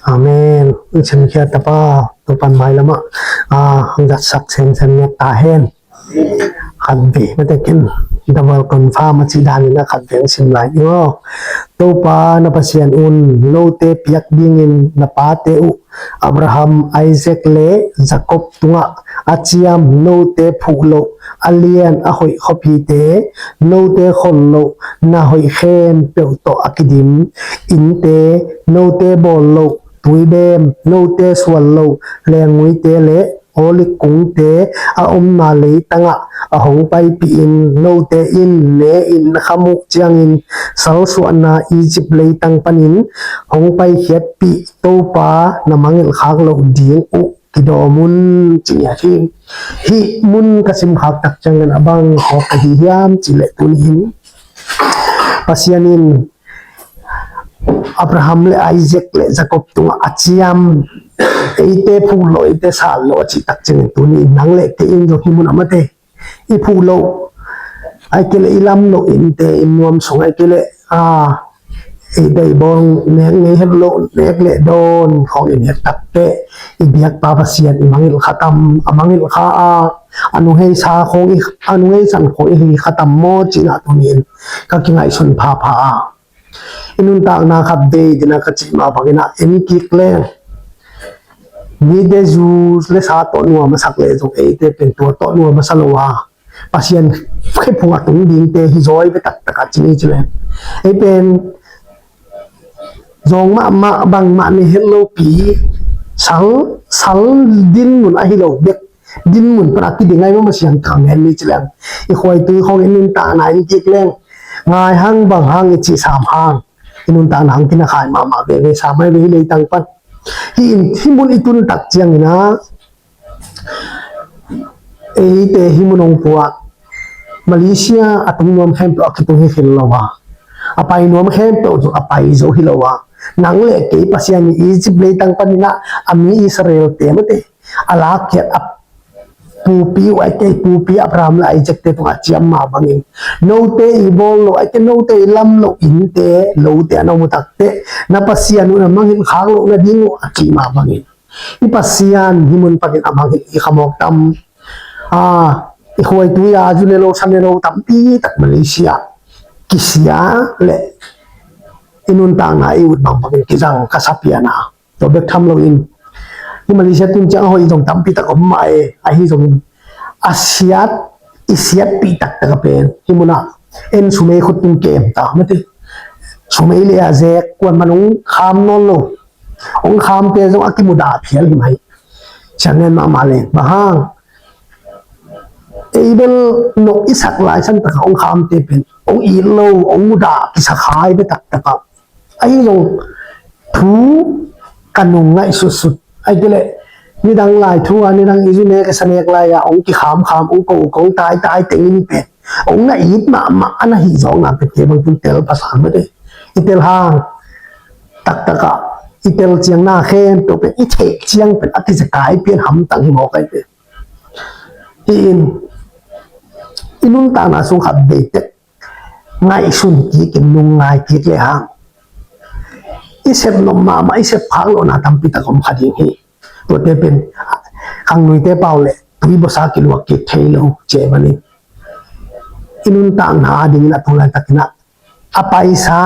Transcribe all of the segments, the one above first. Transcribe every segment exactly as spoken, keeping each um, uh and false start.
Amen. Sim khia tapa, Topan mai lama, ah, hanggat sak sen sen ngiat ta hen. Khat vei, matakin, double confirm a ci dan in a khat vei sim lai ni aw. Topa na Pasian un, note piak dingin na pate uh Abraham, Isaac le Jacob tungah a ciam note phuh loh, a lian a hoih khuapite, note khol loh na hoih khempeuh tawh a kidim innte, note bawl loh tuibem, note sual loh leenguite le olive kungte a omna leitangah a hong paipihin, note in ne-in na kham uh ciangin salsuahna Egypt leitang panin hong paikhiatpih Topa na mangngilh khak loh ding uh kidawm un, ci ngiat hi. Hih mun ka simkhak tak ciangin a bang khawk ka hi hiam cih leh tuni-in Pasian in Abraham le Isaac le Jacob tungah a ciam, eite phuh loh, eite sal loh a cih tak ciangin tuni-in nang le kei in zong hih mun a mate i phuh loh, ahih kei leh i lam loh innte, inn nuam sung, ahih kei leh, ah, eite i bawl nek ngei het loh, nek le dawn khawng in het takteh i biakpa Pasian i mangngilh kha tam, a mangngilh kha a, a nunghei sa khawng i, a nunghei san khawng i hi kha tam maw cih na tuni-in ka kingaihsun phapha a. I nuntakna khat vei dina ka cih mah bangin a en kik leng, mite zu le sa tawh nuam a sak leh zong eite pen tua tawh nuam a sa lo a, Pasian khephung a tung dingte hi zaw i ve taktak a ci ni ci leng. Ei pen zawng mahmah bangmah nei het lopi, sal, sal dinmun ahi lo bek dinmun pan a kiding ai mama siang kang hen ni ci leng. I khuaitui khawng i nuntakna in kik leng, ngai hang bang hang i cih sam hang i nuntakna hang kinakhai mahmah veve, sam ai ve hi leitang pan. Hih in, hih mun i tun tak ciangin a, eite hih mun hong pua, Malaysia a tung nuam khempeuh a kitung hi khin lo a, a pai nuam khempeuh zong a pai zo hi lo a, nang le kei Pasian in Egypt leitang panin a, a mi Israel-te mate a lakkhiat a pupi uh, ahih kei pupi Abraham le Isaac-te tungah a ciam mah bangin, note i bawl loh, ahih kei note i lam loh innte, lote a na om uh takteh na Pasian uh na mangngilh khak loh nading uh a cih mah bangin, i Pasian hih mun panin a mangngilh i kha mawk tam? A, i khuaitui a zu ne lo sa ne lo tampi tak Malaysia kisia le i nuntakna i ut bang bangin kizang ka sa pian a, tua bek tham loin, i Malaysia tun ciang a hoih zong tampi tak om mah e, ahi zongin a siat, i siatpih taktak a pen hih mun a en sumei khut tung kem ta mate. Sumei le a zek kuan man hong kham nawn lo. Hong khamte zong a kimudah phial hi mai. Siang ngen mahmah leng, bang hang, ei bel nok i sak lai san takah hong khamte pen hong it lo, hong mudah kisa khai bek taktak a. Ahi zong thu ka nung ngaihsutsut, ahih kei leh nidang lai thu a, nidang i zu nek i sa nek lai a hong kikhamkham, hong ko, hong taitai teng in pen hong na it mahmah a na hih zawkna pen kei bang tun tel pha sang mate. I tel hang taktak a, i tel ciang na khempeuh pen i theih ciang pen a kizekai pian hamtang hi mawk ai pen. Hih in i nuntakna sung khat vei tek ngaihsun kik in, lungngai kik le hang, i sep nop mahmah, i sep phak lohna tampi tak om kha ding hi. Tuate pen khangluite pau le tui bawsa kiluak kik thei lo cih manin, i nuntakna a dingin a tu laitakin a, a paisa,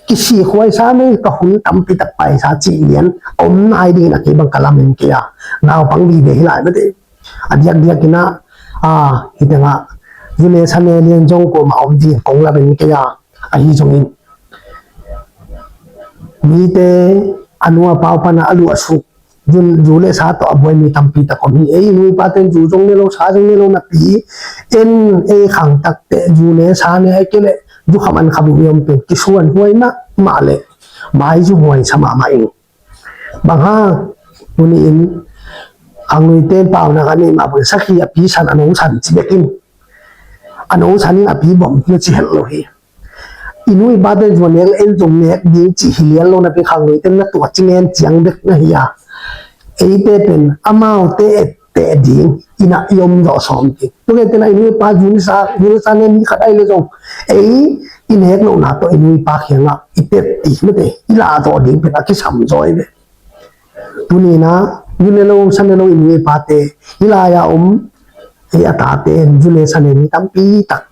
kisik huaisa mei, ka hun tampi tak paisa cih lian a om nai dingin a kei bang ka lamen kei a, naupang vive hi lai mate. A diakdiakin a, a, hih tengah zu ne sa ne lian zong kuamah om dingin kong lamen kei a, ahi zongin mite a nu a pa uh pan a luahsuk, zu, zu le sa tawh a buai mi tampi tak om hi. Ei nu i pate in zu zong ne lo, sa zong ne lo napi, en ei khang takteh zu ne sa ne, ahih kei leh zu kham an kham uh i om pen kisuan huai mahmah le maizu huai sa mahmah ing. Bang hang, tuni-in khangluite in paunak a neih mah bang, sakhi a pi san a no san ci bek in, a no san in a pi bawm na ci helh lo hi. I nu i pate in zong nek le en zong nek ding cih hi lian lo napi, khangluite in na tuah ci ngen ciang bek na hi a, eite pen amaute etteh ding in a i om zawh sawm ding. Tua khit ciangin a i nu i pa zu ne sa, zu ne sa ne mi khat ahih leh zong ei i nek lohna tawh i nu i pa kiangah i tep i mate i lahzaw ding pen a kisam zaw hi ve. Tuni-in ah zu ne lo sa ne lo i nu i pate, hih lai-a om ei a tate in zu ne sa ne mi tampi tak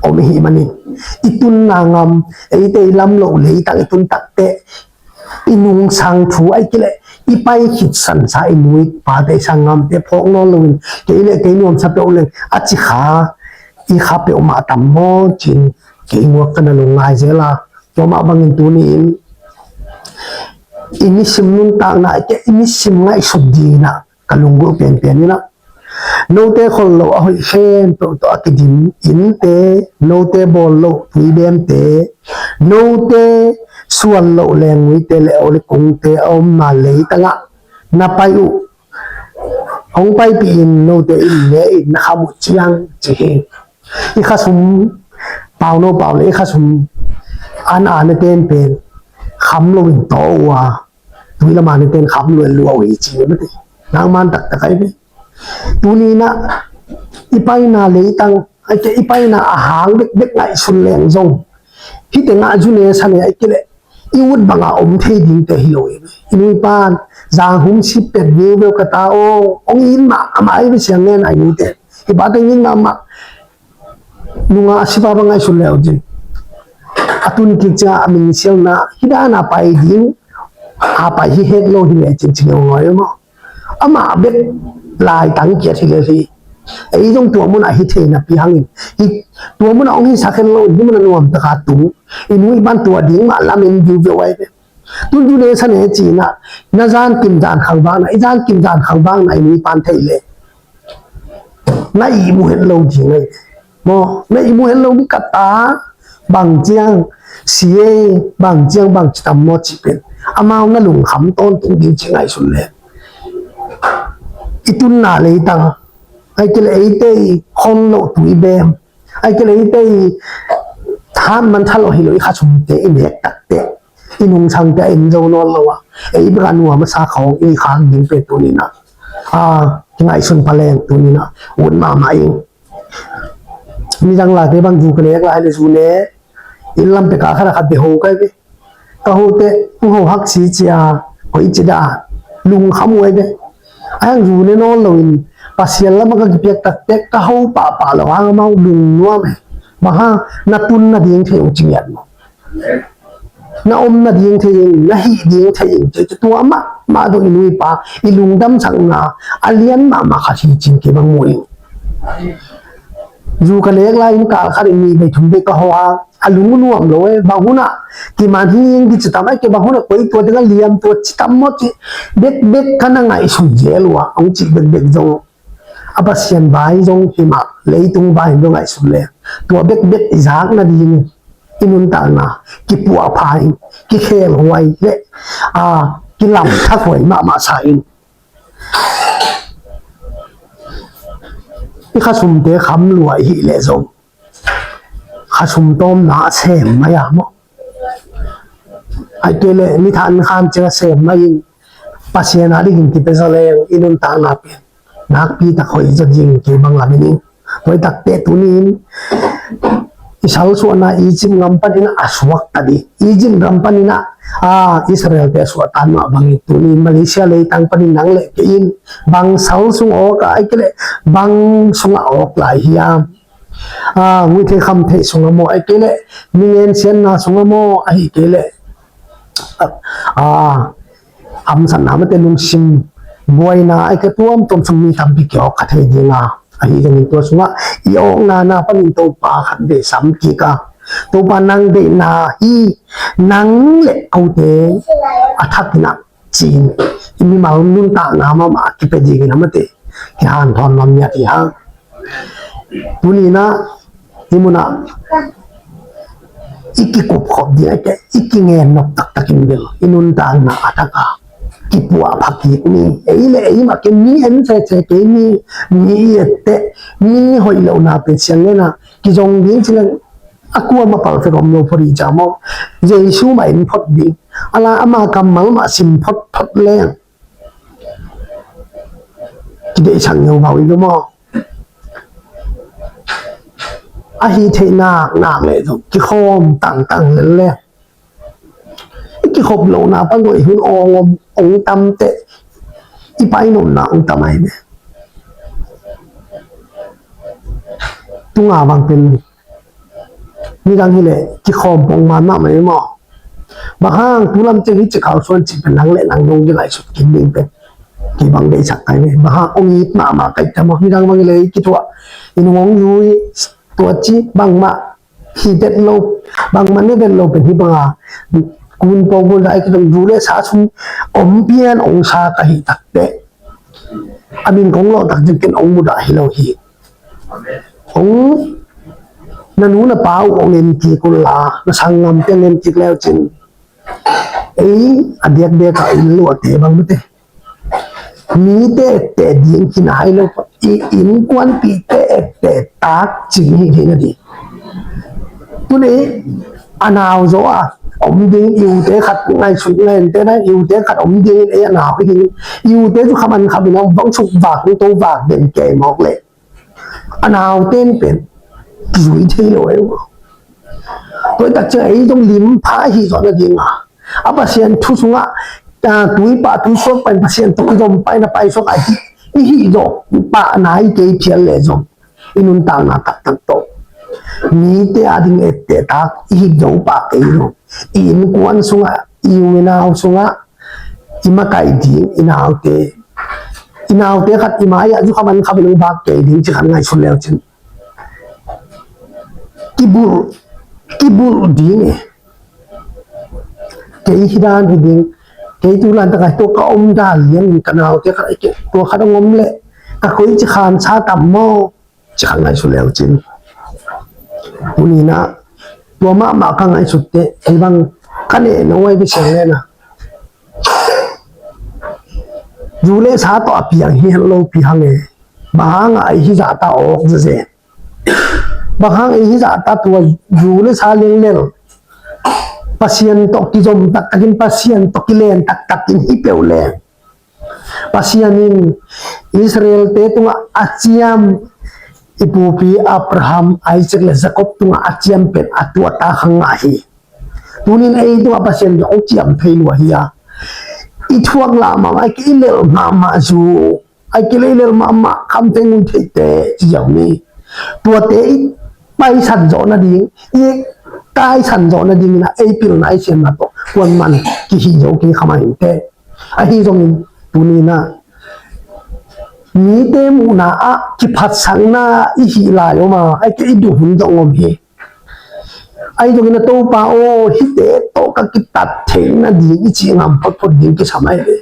om i hih manin, i tunna ngam, eite i lam loh leitang i tun takteh i nungsang thu ahih kei leh i pai khit sansa i nu i pate i sanggamte phawk nawn loin, kei le kei nuamsa peuh leng a ci kha, i kha peuhmah tam maw ci-in kei nguak ka na lungngai zel a. Tua mah bangin tuni-in i nisim nuntakna ahih kei leh i nisim ngaihsut dingin ah ka lunggulh penpen in ah, note khol loh a hoih khempeuh tawh a kidim innte, note bawl loh tuibemte, note suan loh leenguite le oli kungte a omna leitangah na pai uh, hong paipih in, note in ne in na kham uh ciang ci hi. I khasum, pau no pau le i khasum an a ne ten pen kham loin taw uh a, tui lam a ne ten kham loin lua uh hi ci mate. Nangman taktak ahi ve. Tuni-in ah i paina leitang ahih kei leh i paina a hang bekbek ngaihsun leng zong, hih tengah zu ne sa ne ahih kei leh i ut banga om thei dingte hi lo hi ve. I nu i pan zang hum sip pet viu viu ka ta aw, hong it mah amah hi ve. Siang ngen a i nute, i pate hong it mah amah. Nungah a sipa bang ngaihsun le uh cin, a tun kik ciang a min sialna hih dan a pai ding, a pai hi het lo hi le cin ci ngeu ngawi maw? Amah bek laitang kiat hi le hi. Ei zong tua munah hi thei napi hangin, hi tua munah hong hisak het lo in, hih munah nuam taka tung, i nu i pan tua ding mah lamen viu viu ahi ve. Tun zu ne sa ne ci-in ah na zankim zankhang vakna, i zankim zankhang vakna i nu i pan theih leh na ihmu het lo ding ahi ve. Maw, na ihmu het lo ding ka ta, bang ciang si e, bang ciang bang ci tam maw ci pen amau na lungkham tawntung ding ci ngaihsun le, i tunna leitang ahih kei leh eite i khon loh tuibem, ahih kei leh eite i than man tha lo hi lo i khasumte i nek takteh i nungsangte a en zo nawn lo a, ei bek a nuam a sa khawng i khak ding pen tuni-in ah, a, kingaihsun pha leng tuni-in ah ut mahmah ing. Midang late bang zu ka nek lai le zu ne, inn lam pek a khat a khat bia ho ka hi ve. Ka hote hong ho hak si cia, hoih ci dan, lungkham uh ahi ve. A hang zu ne nawn loin Pasian lamah ka kipiak takteh ka ho pahpah lo hang amau lungnuam e. Bang hang, na tun nading thei ung ci ngiat maw? Na om nading thei ing, na hih ding thei ing, tua mahmah dong i nu i pa i lungdamsakna a lian mahmah khat hi cin kei bang mu ing. Zu ka nek lai-in kal khat in nih vei thum vei ka hawh a, a lung nuam lo e. Bang hunah kiman hi ing di ci tam, ahih kei bang hunah koi tua tengah liam tua ci tam maw ci bekbek ka na ngaihsun zel uh a, hong cih bekbek zong a Pasian vai zong hi mah, leitung vai zong ngaihsun le tua bekbek i zak nading i nuntakna kipuahpha in, kikhelhuai le, a, kilamthakhuai mahmah sa in. I khasumte kham lua i hih leh zong khasum tawmna a sem mai a maw? Ahih kei leh mi than kham ciang a sem mai in, Pasian a dingin kipia zaw leng i nuntakna pen nakpi tak hoih zaw ding kei bang lamen ing. Hoih takteh tuni-in i salsuahna Egypt gam panin a suakta ding, Egypt gam panin a, a, Israelte a suahtan mah bangin tuni-in Malaysia leitang panin nang le kei in bang sal sung awk a, ahih kei leh bang sungah awk lai hiam? A, nguitheih khamtheih sungah maw, ahih kei leh mi ngensiatna sungah maw, ahih kei leh, a, a, hamsatna mate lungsim buaina ahih kei tuamtuam sung mi tampi kiawk kha thei ding a, ahi zongin tua sungah i awkna na panin Topa khat vei sam kik a, Topa nang deihna hi, nang le kote a thakin ah ci-in i mimal nuntakna mahmah kipia dingin a mate kihanthawn nuam ngiat hi hang. Tuni-in ah hih munah i kikupkhop ding ahih kei leh i kingen nop taktakin bel i nuntakna a thak a kipuahpha kik mi, ei le ei mah kei, mi en sese kei, mi, mi i etteh, mi hoih lohna pen siang ngen a kizong ding ci leng a kuamah palfek om lo phot hi cia maw? Jesu mah en phot ding, a la ama kammal mah sim phot phot leng kideihsak ngeungau i lo maw? a hih theih nak nak leh zong kikhawm tangtang lel le, i kikhop lohna pan zong i hun awng om, ong tam teh i painopna ong tam ahi ve. Tunga bang pen nidang hileh kikhawm pong man mahmah hi maw? Bang hang tu lam ciang hi ci kau suan ci pen nang leh nang dong ki ngaihsut kik ding pen kibang deihsak kai ve. Bang hang ong it mahmah kai ta maw? Nidang bang hileh i kituah, i nung ong zui, tua ci bangmah hi vet lo, bangmah ne vet lo pen hi banga kun pawlkul dai kidong zu le sa sung om pian ong sa ka hi takteh, a min kong lawh tak zingkin ong mudah hi lo hi. Ong na nu na pa uh ong en kik unla, na sanggam pian en kik leu cin ei a diakdiak a in luate bang mate. Mite etteh ding hi nai lo, i innkuanpihte etteh tak cing hi ding a ding. Tuni a nau zaw a om ding i ute khat ngaihsut ngaihsut te na, i ute khat om ding in ei a nau hi ding. I ute cu khaman khamin a bang suk vak hong to vak den kei mawk leh a naute in pen kizui thei lo ei uh. Tua i tak ciang ei zong lim pha hi zawh nading a, a Pasian thu sungah, a, tui pah tui suak pai Pasian tawh i zom pai na pai suak a hi, i hih zawh pah nai kei phial le zong i nuntakna taktak tawh mite a ding etteh tak i hih zo pah kei lo. I innkuan sungah, i u i nau sungah i makaih ding i naute, i naute khat i mai-ah zu khaman khamin ong vak kei ding ci khat ngaihsun leu cin kibulh, kibulh ding e. Kei hi dan hi ding, kei tu lan tak a hi tua ka om dan lian in ka naute khat a hi kei tua khat ong om leh ka koi ci khan sa tam maw? Ci khat ngaihsut leu cin tuni-in ah tua mahmah ka ngaihsut teh ei bang ka neh no ai bisiang lena zu le sa tawh a piang hi het lo pi hang e. Bang hang a ei hi zahta awk zazen, bang hang ei hi zahta tua zu le sa lenglel Pasian tawh kizom taktakin Pasian tawh kilen taktakin hi peuh leng Pasian in Israel-te tungah a ciam, i pupi Abraham, Isaac le Jacob tungah a ciam pen a tuahta kha ngah hi. Tunin ei tungah Pasian in hong ciam thei lua hi a, i thuak lah mahmah, i lelh mahmah zu, i lelh mahmah khamteng un theite ci ziau ni. Tuate i paisan zawh nading, i taisan zawh nading in a ei pilna i siamna tawh kuaman kihi zo kei kha mah inteh. Ahi zongin tuni-in ah mite muhna ah kiphatsakna i hih lai om a, ai kei i duh hun zong om hi. Ahi zongin a Topa aw, hihte tawh ka kitat theihna ding i cih ngam photphot ding kisam ahi ve.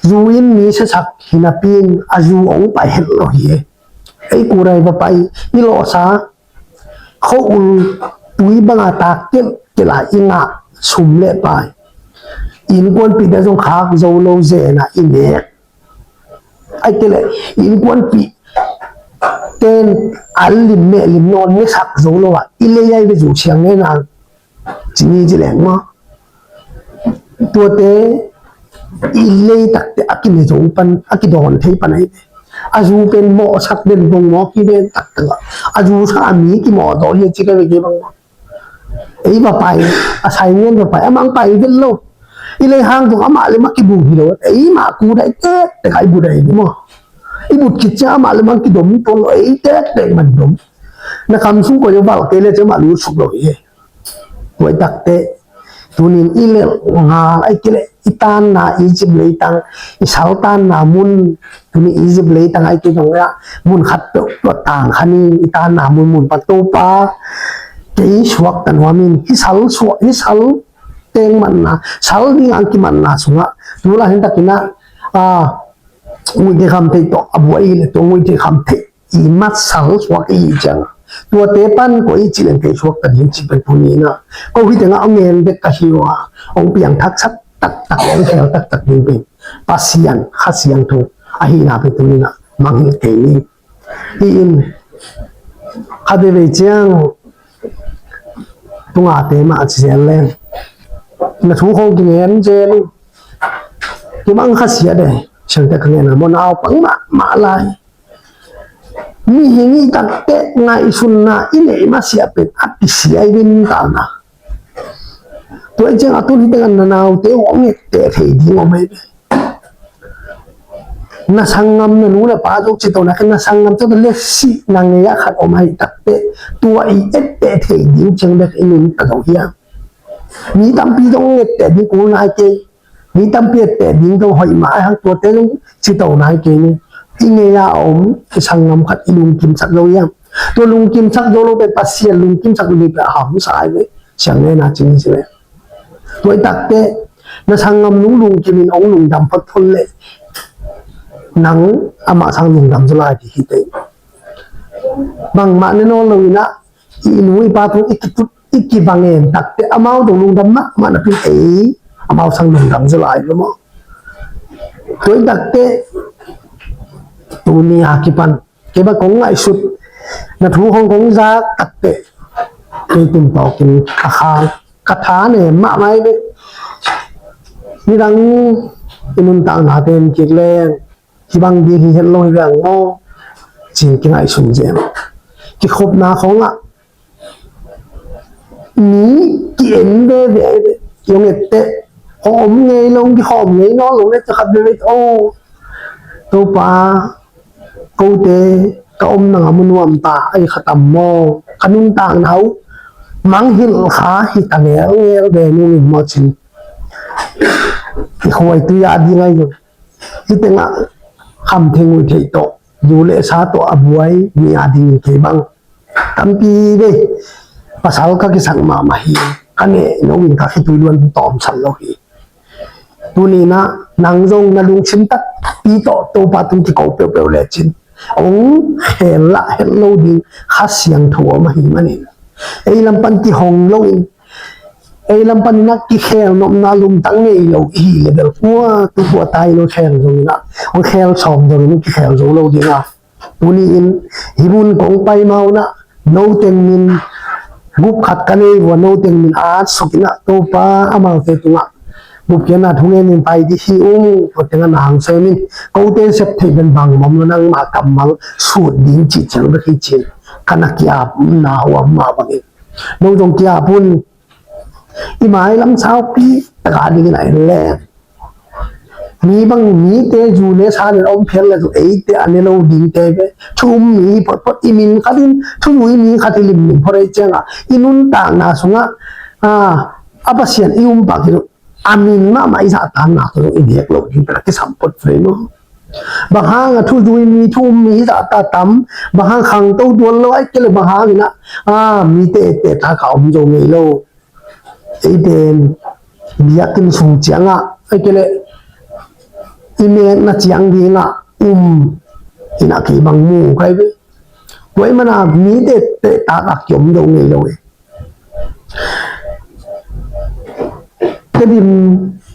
Zu in mi siasak hi napi-in a zu hong pai het lo hi. Ei kurai va pai, i lawhsa khua-ul tui banga tak kelhkelh a i ngah sum le pai, innkuanpihte zong khak zo lo zen a i nek. Ai kei leh innkuanpih ten an lim meh lim nawn nesak zo lo a i lei ai ve zu siang ngei nang. Ci ni ci leng maw? Tuate i lei takte a kine zo pan, a kidawn thei pan ahi ve. A zu pen mawhsak den dong maw, ki den taktak a zu sa a mi kimawh zaw hi a ci ka ve kei bang maw? Ei va pai, a sai ngen va pai, a mang pai vet lo. I lei hang zong amah le mah kibung hi lo. Ei mah ku dai tektek a i bu dai hi maw? I but khit ciang amah le mah kidom tuan lo, ei tektek man dom. Na kam sung koi a val kei le ciang mah lut suk lo hi. Tua i takte tunin i lelh ngal ai kei leh i tanna Egypt leitang, i sal tanna mun, tuni Egypt leitang ai kei zong a mun khat peuh tua tang kha ni. I tanna mun mun pan Topa kei suakta nuamin hi sal suak, hi sal teng manna, sal ding ang kimanna sungah tu lai hin takin ah, a, nguih thei kham theih tawh a buai hi le tua nguih thei kham theih i mat sal suak i hih ciang tuate pan koi i cih leng kei suakta ding cih pen tuni-in ah ko hi tengah a ngen bek ka hi uh a, hong piang thaksak taktak le hong khel taktak ding pen Pasian Kha Siangtho ahihna pen tuni-in ah mangngilh kei ni. Hi in khat veivei ciang tungate mah a ci zel leng na thu khong kingen zel in kimang kha sia de. Siangte ka ngen a maw, naupang mahmah lai Mihing i takte ngaihsutna i neih masiah pen a kisia i nuntakna. Tua i ciang a tun hi tengah na naute uh hong etteh thei ding om ahi ve. Na sanggam na nu na pa zong cito na khen na sanggam zong lesi na ngei a khat om ahi takte tua i etteh thei ding ciang bek i nuntak zo hiam? Mi tampi zong etteh ding kul nai kei. Mi tampi etteh ding zong hoih mah ahi hang tuate zong cito nai kei ni. I ngei a om i sanggam khat i lungkimsak zo hiam? Tua lungkimsak zo lo pen Pasian lungkimsak lo pen a hausa ahi ve. Siang le na cing hi si ve. Tua i takte na sanggam nung lungkim in hong lungdam photphot le nang amah sang lungdam zaw lai ding hi teh. Bangmah ne nawn lo in ah i nu i pa tung i kitut i kibang en takte amau tung lungdam mahmah na pin ei amau sang lungdam zaw lai lo maw? Tua i takte tuni a kipan kei bang kong ngaihsut na thu hong kong zak takte kei tun tawkin ka kha ka tha ne mahmah hi ve. Nidang i nuntakna ten kik leng hih bang ding hi het lo hi ve ang maw? Cin kingaihsun zel. Kikhopna khawngah mi ki-en veve ahi ve. Hong etteh hong om ngei lo, kikhawm ngei nawn lo le cakhat veve aw. Topa, kote ka omna ngam uh nuam ta ahi kha tam maw? Ka nuntakna uh mangngilh kha hi ta ngelngel ve nung in maw cin. I khuai tui a ding ahi zong hi tengah kham theng uh theih tawh zu le sa tawh a buai mi a dingin kei bang tampi ve pasal ka kisak mahmah hi. Ka neh no in ka khitui luan tawmsal lo hi. Tuni in ah nang zong na lungsim takpi tawh Topa tung kiko peuhpeuh lecin hong khel lah het lo ding Kha Siangtho om ahih manin ei lam pan kihong loin ei lam pan in ah kikhel nopna lungtang ngei lo i hi le bel kua tu kua tai lo khel zong in ah hong khel sawm zong in kikhel zo lo ding a. Tuni in hih mun kong pai ma un ah no teng min gup khat ka nei vua no teng min at suk in ah Topa amaute tungah gupkhiatna thungen in pai dih hi ung. Tua tengah na hang sem in kote sep theih pen bang mawm lo nangmah kammal sut ding cih ciang bek hi cin ka na ki-apna huam mah bangin no zong ki-ap un. I mailam saupi taka dingin a en leng mi bang mite zu le sa le om phial le zu eite a ne lo dingte ve thu um mi hi photphot i min khatin thu zui mi khat hi limlim phot ei ciangah i nuntakna sungah a Pasian i um pak hi lo a min mahmah i zahtakna tawh i nek lo ding pela kisam phot ve maw? Bang hanga thu zui mi thu um mi hi zahtak tam? Bang hang khangto tuan lo ai kei le bang hangin ah a mite etteh taka om zo ngei lo. Ei pen biakinn sung ciangah ai kei le i mekna ciang dingah um in ah kei bang mu kai ve. Tua i mana mite etteh taka kiom zo ngei lo e. Tedim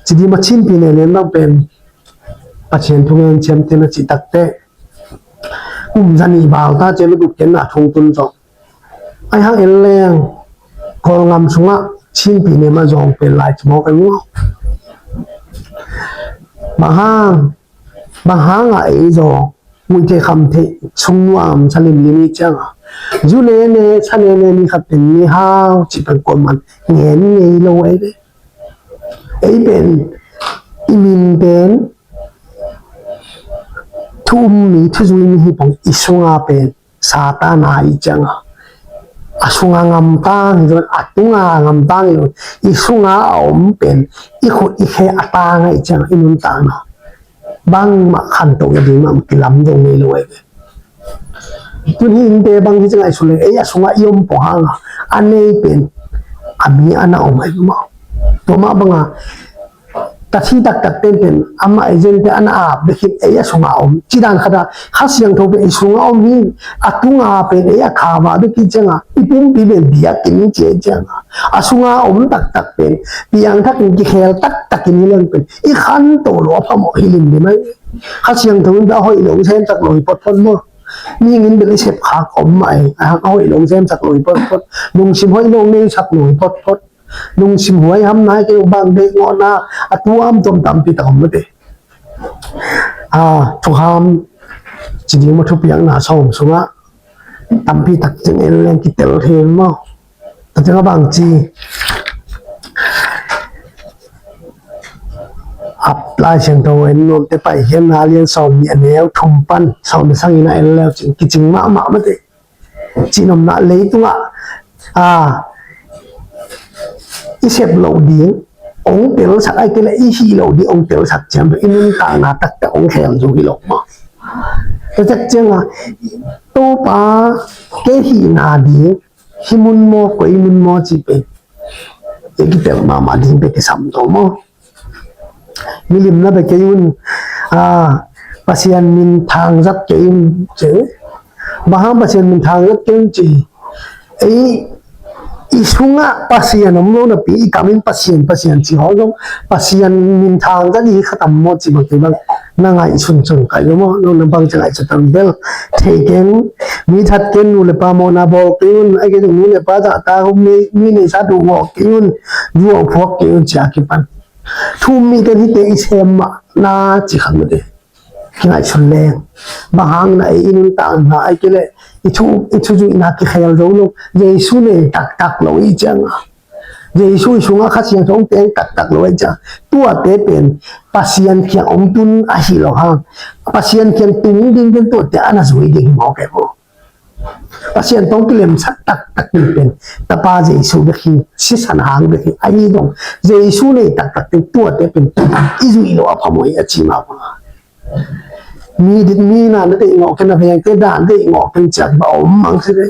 Cidim a Chinpi Nenen bang pen Pathian thungen ciamtehna cih takte kum zanih bal ta ciam i gupkhiatna thung tun zong ai hang en leng Kawlgam sungah Chinpi Nenen a zawng pen lai ci mawk ai maw? Bang hang bang hangah ei zaw muih theih kham theih sung nuam sa limlim i ciangah zu nene sa nene mi khat pen mi hau cih pen kuaman ngen ngei lo ai ve. Ei pen i min pen thu um mi thu zui mi hi pong i sunga pen Satan a i ciangah a sunga ngamtang hi zong a tunga ngamtang hi zong i sunga a om pen i khut i khe a tanga i ciangah i nuntakna bangmah khantohna ding mah kilam dong ngei lo ai ve. Tun hi innte bang hi ciangah i suleng ei a sungah i om pong hanga a nei pen a mi a na om ai ve maw? Tua mah banga tathi taktak tenpen amah ei zente ana ap bekin ei a sunga om cidan khata Kha Siangtho pen ei sunga om hi. A tunga pen ei a khava beki cianga i pumpi pen biakinn ci ei cianga a sunga om taktak pen piangthakin kikhel taktakin hi leng pen i khanto lo a phamawh hi limlim ai. Kha Siangtho in a hoih lo semsak lo hi photphot maw? Mihing in bel i sepkhak om mah ei a hoih lo semsak lo hi photphot. Lungsim hoih lo neisak lo hi photphot. Lungsim huai hamna hi kei bang deih ngawhna a tuam tuam tampi tak om mate. A thukham ci ding maw thupiakna sawm sungah tampi tak ciang en leng kitel thei maw? Tua ciang a bang ci, ap Lai Siangtho en nuamte Paikhiatna a lian sawm nih a neu thum pan sawm nih sangin a en leu cin kicing mahmah mate. Cihnopna leitungah a i sep loh ding ong telsak ai kei le i hih loh ding ong telsak ciang i nuntakna taktak ong khel zo hi lo maw? Tua tak cianga Topa kei hihna ding hi mun maw koi mun maw ci pen i kitel mahmah ding pen kisam to maw? Milim na bia kei un, a, Pasian min thangzat kei un ci. Bang hang Pasian min thangzat kei un ci? Ei i sungah Pasian om lo napi i kamin Pasian Pasian ci hawh zong Pasian min thangzat i khatam maw ci bang kei bang na ngaihsun sun kai lo maw? Nong na bang ci ngaihsun tam bel thei keng, mi that keng, nu le pa mawhna bawl kei un, ai kei zong nu le pa zahta hum mi neisa duh ngawh kei un, zuau phuak kei un ci a kipan thu um mite hite i sem mah na ci khat mate. Kingaihsun leng bang hang na ei i nuntakna ai kei le i thu i thuzuihna kikhel zo lo, Jesu nei taktak lo i cianga Jesu i sungah Kha Siangtho ong teng taktak lo ai ciang tuate pen Pasian kiang ong tun ahi lo hang Pasian kiang tung ding pen tuate a na zui ding hi mawk e maw? Pasian tawh kilemsak taktak ding pen Tapa Jesu bek hi, sisan hang bek hi. Ahi zong Jesu nei taktak ding tuate pen i zuih lo a phamawh hi a ci mah bang a. Mi dit mi na na deih ngawh ken a veng te dan deih ngawh ken ciak ba om mang si dei.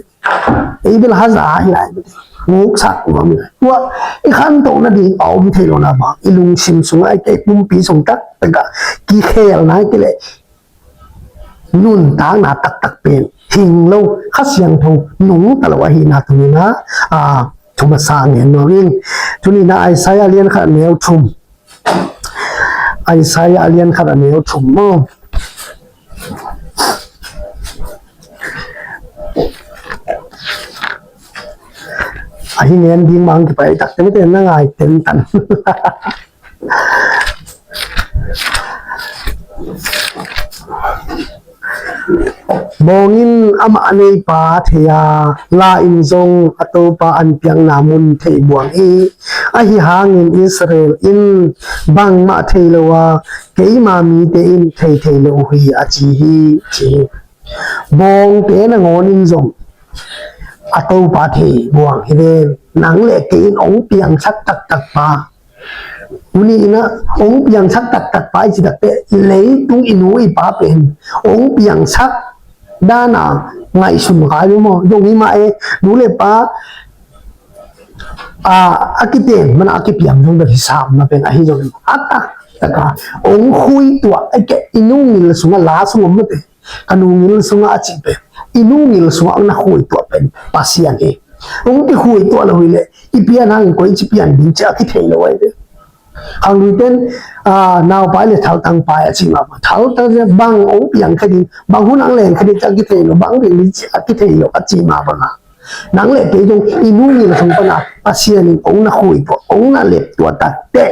Ei bel haza hi lai bek. Nguk sak ngawh mi lai. Tua i khantohna ding a om thei lo na bang i lungsim sungah i kei pumpi sung taktak ah kikhelna i kei leh nuntakna taktak pen hing lo, Kha Siangtho nungta lo ahihna tuni-in a, a, thu masa ngen nuam ing. Tuni-in a Isaiah lian khat a neu thum. Isaiah lian khat a neu thum maw? Ahi ngen ding mang kipai takte mate na ngai tentan. Bawng in amah a neipa thei a, la in zong a topa an piakna mun thei buang hi. Ahi hangin Israel in bangmah thei lo a, keima mite in thei thei lo uh hi a ci hi, ci hi. Bawngte nangawn in zong a topa thei buang hi ven. Nang le kei in ong piangsak taktak pa, tuni-in a ong piangsak taktak pa i ci takte leitung i nu i pa pen ong piangsak dana ngaihsun kai lo maw? Zong hi mah e, nu le pa a, a kiten mana a kipiang zong bel hi sam na pen ahi zongin a taktaka ong khuituah a i keh i nu ngil sungah la sung om mate. Ka nu ngil sungah a cih pen i nu ngil sungah na khuituah pen Pasian hi. Ong kikhuituah lo hi leh i pian hangin koi ci pian ding ci a kithei lo ahi ve. Khangluite in, a, naupai le thaltangpai a ci mah bang thaltang ci bang ong piang kha ding bang hun ang leng kha ding ci a kithei lo bang ding ci a kithei lo a ci mah bang a. Nang le kei zong i nu ngil sung pana Pasian in ong na khuituah ong na leptuah takte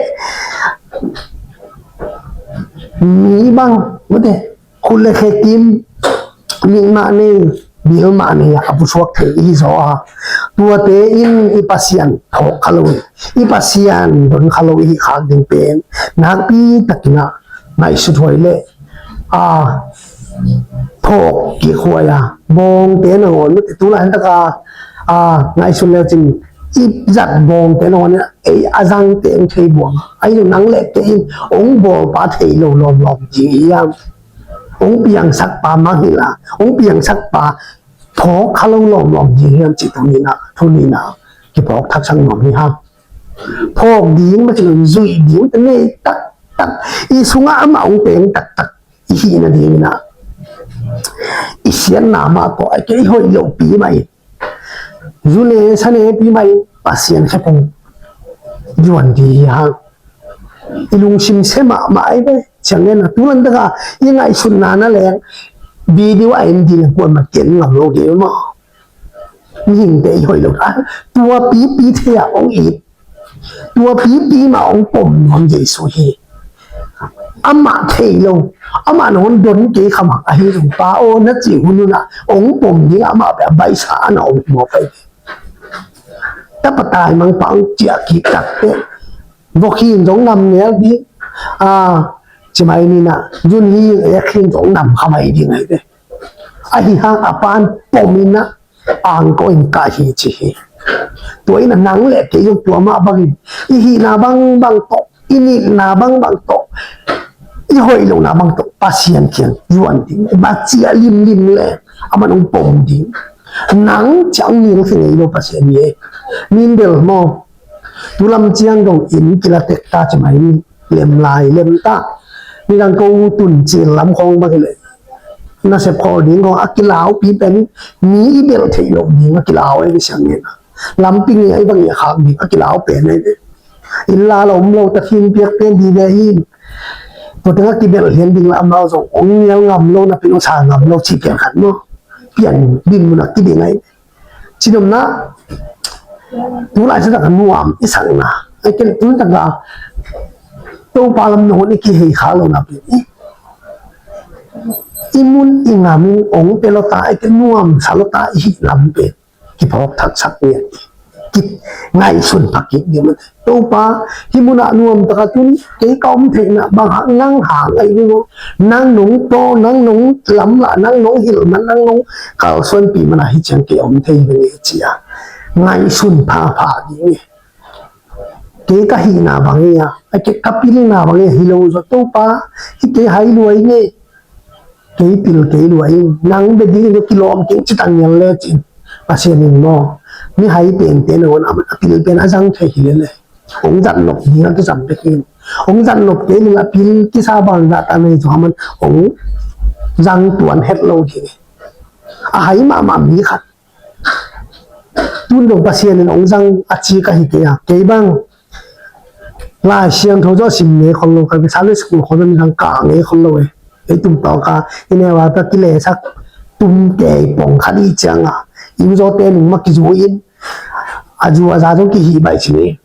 mi bang mate khut le khe kim, mit mah nei, bil mah nei a pusuak thei i hi zaw a. Tuate in i Pasian phawk kha lo hi, i Pasian don kha lo i hi khak ding pen nakpi takin a ngaihsut huai le a phawk kik huai a. Bawngte nangawn mate tu laitaka a ngaihsut le cin i zat bawngte nangawn in ei a zangte ong thei buang a. Ahi zong nang le kei in ong bawlpa thei lo lawmlawm ding hi hiam? Ong piangsakpa mangngilh a ong piangsakpa phawk kha lo lawmlawm ding hiam cih tuni-in a, tuni-in a kiphawk thaksak nuam hi hang. Phawk ding mah ci lo zuih ding te nei taktak i sungah amah ong teng taktak i hih nadingin a i siatna mah tawh a kei i hoih lopi mah in zu ne sa nepi mah in Pasian khe pung zuan ding hi hang. I lungsim se mahmah ahi ve. Ciang nena tu lantaka i ngaihsutna na leng video a en ding kuamah ken ngam lo ding maw? Mihingte i hoih lo a tua pipi thei a ong it tua pipi mah ong pom nuam Jesu hi. Amah thei lo, amah na hon don kei kha mah ahi zong, Pa aw, na cih hun hun ah hong pom ding amah pia baisa a na om mawk ahi. Tapa taimang pa hong ciah kik tak teh, vok hi in zong nam ngel ding. A, ci mai ni na, zun hi in ek hi in zong nam kha mai ding ahi ve. Ahi hang a pan pom in a, angkawh in kah hi ci hi. Tua in a nang le kei zong tua mah bangin, i hihna bangbang tawh, i nitna bangbang tawh, i hoih lohna bang tawh Pasian kiang zuan ding. Ba ciah limlim le, aman hong pom ding. Nang ciang ning khe ngei lo Pasian hi e. Min bel maw. Tu lam ciang dong in kila tek ta ci mai ni. Lem lai lem ta. Nidang ko tun cil lam khawng bang hi leh, nasep khawl ding khawng a kilaupi pen, mi i belh theih loh ding a kilau ahi siang ngen. Lampi nge ahi bang i a khak ding a kilau pen ahi ve. Inn la lo om lo, takhin piak pen di ve in. Tua teng a kibelh lian ding la amau zong hong nial ngam lo, napi hong sa ngam lo ci pian khat maw. Pian din mun a kiding ahi. Cinomna, tu lai sa tak a nuam i sakna. Ai ken tu tak a Topa lam nong i kihei kha lo napi. I, i mun i ngam in hong pia lo ta, ai ken nuam sa lo ta i hih lam pen. Kiphawk thak sak ngiat. Ki ngaihsun phak kik ngiat. Topa, hih munah nuam taka tun, kei ka om theihna bang hang nang hang ahi ding aw. Nang nong taw, nang nong lamlah, nang nong hilh man, nang nong kalsuanpih man a hih ciang kei om thei hi ve ngei ci a. Ngaihsun phapha ding hi. Kei ka hihna bang hi a, a kei ka pilna bang hi a, hi lo zaw Topa, hih kei hai lua hi ngei. Kei pil kei lua in, nang bia ding in kilawm keng ci tang ngial le cin. Pasian in maw, mihai pente nangawn a pil pen a zang thei hi lele. Hong zat nop ding a kizam bek in. Hong zat nop kei ning a pil kisa bang zah ta nei zong a man hong zang tuan het lo ding. A hai mahmah mi khat. Tun dong Pasian in hong zang a ci ka hi kei a. Kei bang Lai Siangtho zaw sim ngei khol lo, ka Sunday school khol lo, midang kah ngei khol lo e. Ei tum tawk a, i neu a pia kilesak tum kei pong khat i ciang a. I u zawte nung ma kizu in. A zu a za zong kihih baih ci ni.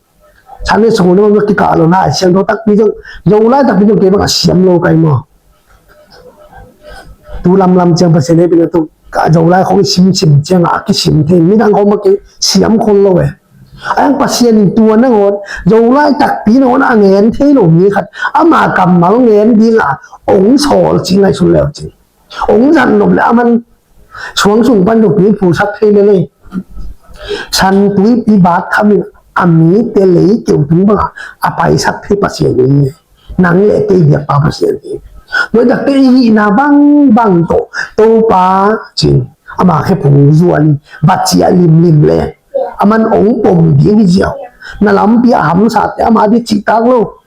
Sunday school na ma kikah lo, Lai Siangtho takpi zong, Zolai takpi zong kei bang a siam lo kai maw. Tu lamlam ciang Pasian hehpihna tu ka Zolai khong i simsim ciang a kisim thei, midang khong mah kei siam khol lo e. A yang Pasian in tua nangawn, Zolai takpi nangawn a ngen thei lo mi khat, ama kammal ngen ding a hong sawl ci ngaihsun leu cin. Hong zat nop le a man suang sung pan dong tui phusak thei lele. San tuipi bat khamin a mite lei keu tung bang a paisak thei Pasian in. Nang le kei biakpa Pasian hi. Nuai tak te i hihna bangbang tawh Topa cin ama khephung zuan in bat ciah limlim le a man hong pom ding hi ziau. Na lampi a hamsate ama di cihtak lo.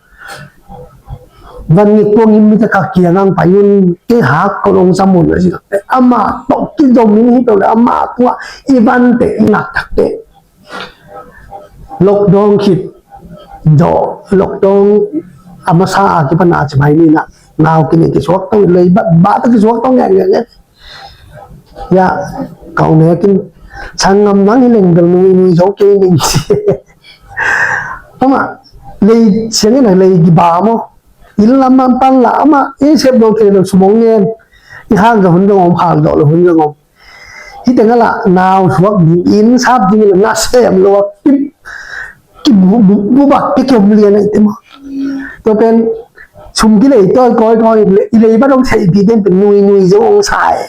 Van ngek kuang in mite ka kiang ang pai un, kei hak ko long sam un a cihtak te ama tawh kizom in hi to le ama kuah i vante i nak tak te. Lockdown khit zawh, lockdown a masa a kipan a ci mai ni na, nau kine kisuak tong lei ba, ba ta kisuak tong ngek ngek ngek. Ya, kau ne kin sanggam nang hi leng bel nui nui zo kei ning ci. Ama lei siang in a lei kiba maw. Inn lam man pan la ama i sep lo thei lo sumong ngen. I hak zawh hun zawh om, hak zawh lo hun zawh om. Hih teng a lah nau suak ding, inn sap ding i lo na sem lo a ki, ki bu, bu, bu bak ki kiom lian a i te maw. Tua pen sum kilei tawi kawikawi i lei, i lei ba dong theih dih den pen nui nui zo ong sa e.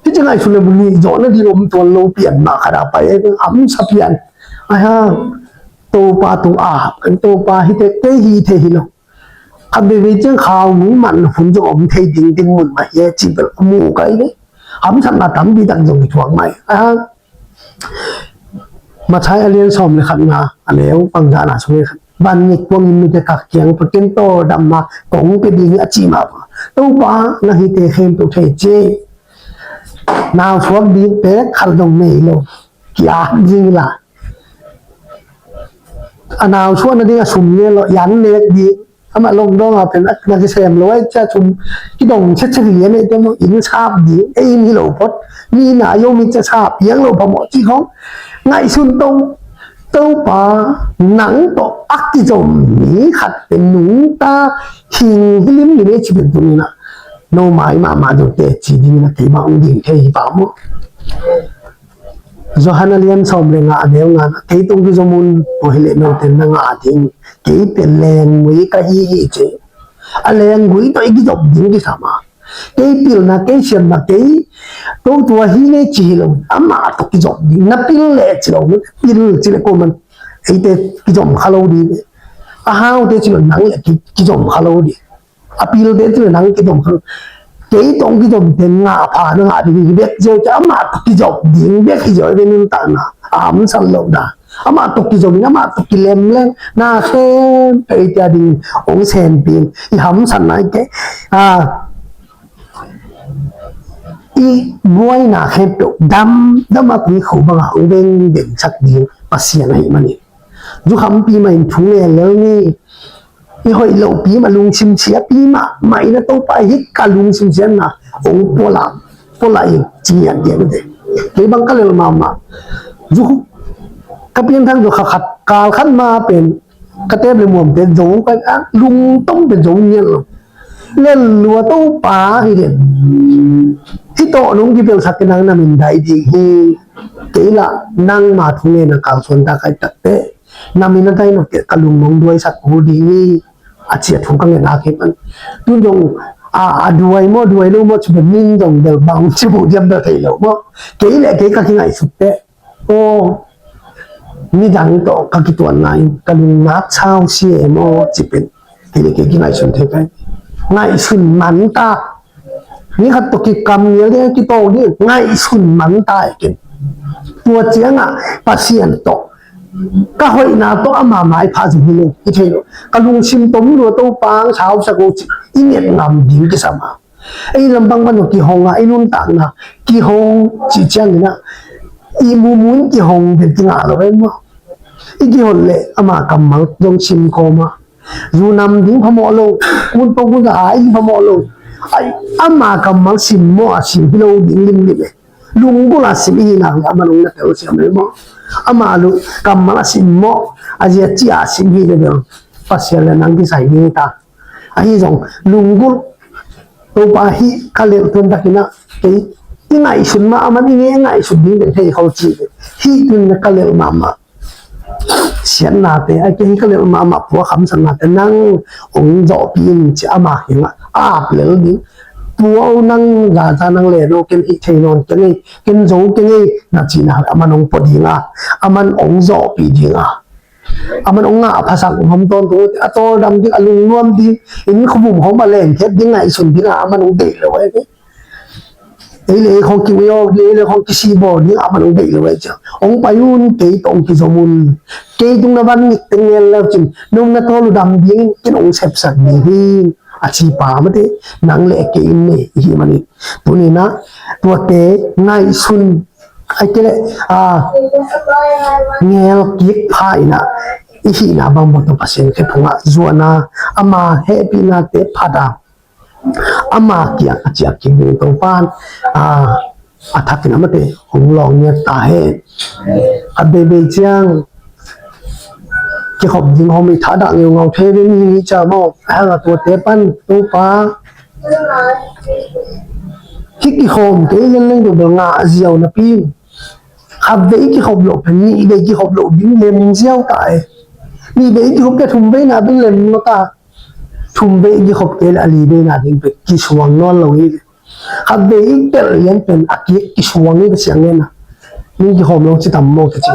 Hih teng a i sum le bu nih zawh na ding om tuan lo pian mah khat a pai e, hamsa pian. Ai hang Topa tung a, kan Topa hih te kei hih thei hi lo. Khat veivei ciang khau nui man hun zong om thei ding dinmun mah hi e ci bel a mu ka hi ve. Hamsatna tampi tak zong i thuak mah hi. Aha. Mathai a lian sawm le khatna a neu pangzahna sung le khat. Van ngek kuang in mite kak kiang pakin tawldam ma kong pia ding hi a ci mah bang. Topa na hihte khempeuh thei ci. Nau suak ding pek khat zong nei lo. Kiat ding la. A nau suahna ding a sum ngen lo, yan nek ding. Amah lockdown a pen a na kisem lo ai cia sum kidong chetchet lian ei te maw, inn sap ding, ei inn hi lo phot. Mi na yo mi cia sap piang lo phamawh cih khong. Ngaihsun to, Topa nang tawh a kizom mi khat pen nungta hing hi limlim e ci pen tuni-in ah no mai mahmah deuh teci dingin ah kei bang hong ding thei hi pah maw? Johan a lian sawm le nga a neu nga-in ah kei tawh kizom un, tua hi leh note na ngah ding, kei pen lenggui ka hi hi ci. A lenggui tawh i kizom ding kisam a, kei pilna, kei siamna, kei to tua hi ngei ci hi lo, amah tawh kizom ding. Na pil leh ci lo, pil ci leh kuaman eite kizom kha lo ding. A haute ci lo nang leh ki, kizom kha lo ding. A pilte ci lo nang kizom kha lo. Kei tawh kizomte ngah pha na ngah ding hi bek zel ci, amah tawh kizom ding bek hi zel ve nuntakna. A hamsat loh dan. Amah tawh kizom in, amah tawh kilemleng, na khempeuh eite a ding hong sempih in, i hamsatna hi kei. A, i buaina khempeuh dam, dam a tui khu bangah hong vengvengsak ding Pasian ahih manin, zukhampi mah in thu ngen lel ni. I hoih lohpi mah, lungsim siapi mah, mah in a Topa hi ka lungsim siatna hong pualah, pualah in ci ngiat ding hi. Kei bang ka lel mahmah. Zu, ka pianthak zo kha khat, kal khat ma pen ka tep le muamte zo ka, a, lungtom pen zo ngiat lo. Lel lua Topa hi den. Hih tawh nong kipelsak kei, nang na min dai ding hi. Kei lah nangma thu ngen a kalsuan ta kai takteh na min a dai nop teh ka lung nong duaisak kul ding hi. A ci a thu ka ngen a kei pan. Tun zong a, a duai maw, duai lo maw, ci bel min zong bel bang ci bu diam bel thei lo maw. Kei leh kei ka kingaihsut teh. Aw, midang tawh ka kituanna in ka lungnak sau sia e maw ci pen. Kei leh kei kingaihsun thei pen. Ngaihsun man ta. Mi khat tawh kikam ngial ding, kitawng ding, ngaihsun man ta e ken. Tua ciangah Pasian tawh ka hoihna tawh ama maipha zong hi lo, i thei lo. Ka lungsim tom lua Topa hong sausak o ci i nget ngam ding kisam a. Ei lampang pan kihong a, i nuntakna kihong cih ciangin ah i mumun kihong pen kingah lo e maw. I kihon leh ama kammal zong sim kawm a, zu nam ding phamawh lo, mun pawh gun a ai ding phamawh lo. Ai, ama kammal sim maw a sim hi lo ding limlim e. Lunggulh a sim i hih nak leh aman hong na telsiam e maw. Ama lu kammal a sim maw, a zia ci a sim hi leh bel Pasian leh nang kisai ding hi ta. Ahi zong lunggulh, Topa hih ka lelh tuan takin ah kei i ngaihsun mah, aman i nge ngaihsun ding den thei khol ci. Hih tun ka lelh mahmah siatnate, a kei hih ka lelh mahmah puak hamsatnate nang hong zawhpih in ci ama kiangah ap lel ding. Tua o nang zaza nang len o, ken hih thei nawn keng ei, ken zo keng ei na cihna aman hong pua ding a, aman hong zawhpih ding a. Aman hong ngah a phasak hom tawntung a tawldam ding, a lungnuam ding, inn khua vum hom a lengkhet ding ngaihsun ding a aman hong deih lo e. Ei le ei khong kiuiawk ding, ei le khong kisihbawl ding aman hong deih lo e. Ciang hong pai un, kei tawh hong kizom un. Kei tung na van ngik teng ngel lo cin, nong na tawl uh dam ding, ken hong sepsak ding hi. A ci pa mate, nang le kei in nei i hih manin. Tuni-in ah tuate ngaihsun, a kei le, a, ngel kik pha in ah i hihna bang bang tawh Pasian khempeuh ngah zuan a, ama hehpihnate phat a, ama kiang a ciah kik ding Topa'n, a, a thakin amate hong lawng ngiat ta hen. A beibei ciang kikhop ding hom i thadah ngeungau thei ve mi hi cia maw. A hang a tuate pan Topa hih kikhawm kei leng leng deuh bel ngah ziau napi in, khat vei kikhop loh pen nih vei kikhop loh ding lem ziau ta e. Nih vei kikhop kei thum veina ding lem lo ta. Thum vei kikhop kei le a li veina ding pen kisuang nawn lo hi. Khat vei i telh lian pen a kik kisuang i ka siang ngen a. Ning kihawm lo ci tam maw ka ci.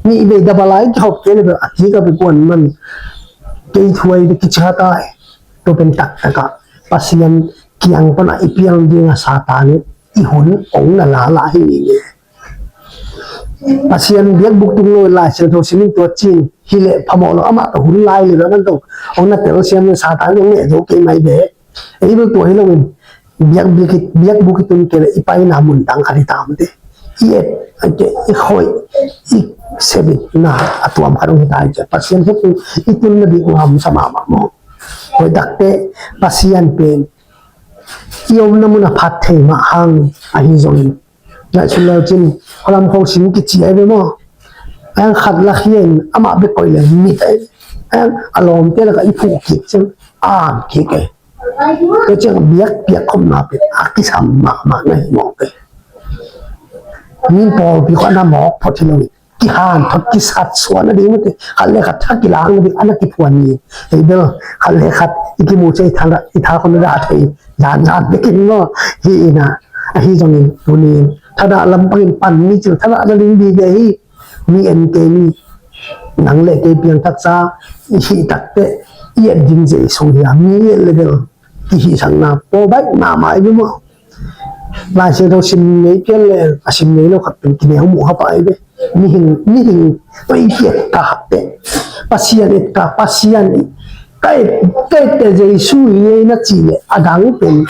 Nih vei dabal a i kihawm kei le pen a kik a bekuan man. Kei thuai ve kici kha ta e. Tua pen taktak a Pasian kiang pan a i pial ding a Satan i hun ong na la la hi ni nge. Pasian biakbuk tung lo Lai Siangtho simin tua cin hi leh phamawh lo, amah tawh hun lai le man tawh ong na telsiam in Satan ong neh zo kei mai ve. Ei bel tua hi loin biak, biak, biakbuk i tun kei leh i paina mun dang khat hi ta mate. I et, i khoih, i sebit na a tuam khat ong hi ta hi cia. Pasian khempeuh i tun na bik ngam sa mahmah maw. Hoih takte Pasian pen i omna mun a phat thei mah hang ahi zongin ngaihsun le cin, khualam khong sim kici ai ve maw. Ang khat lakhia in amah bek koih le mit ai. A lawmte lakah i phuh kik ciang a am kik e. Tua ciang biakpiak khopna pen a kisam mahmah na hi mawk e. Min pawlpi khawh a na mawk phot hi lo in, kihanthot kisat suah nading mate, khat le khat tha kilak nading a na kiphuan hi. Ei bel khat le khat i kimu ciang i tha, i tha khawh na dah thei dan dan bekin maw? Hi in a, ahi zongin tuni in thadah lampangin pan ni cil, thadah na ding bik e hi. Mi en kei ni. Nang le kei piangthaksa i hih takteh i et ding Jesu hi a, mi i et le bel i hihsakna pawlbaih mahmah i hi maw? Lai Siangtho sim ngei pian le a sim ngei lo khat pen kineu muh kha pah i hi. Mihing, mihing tawh i kietkak teh, Pasian etkak, Pasian i ka et, ka etteh Jesu hi ei na cih leh a dang pen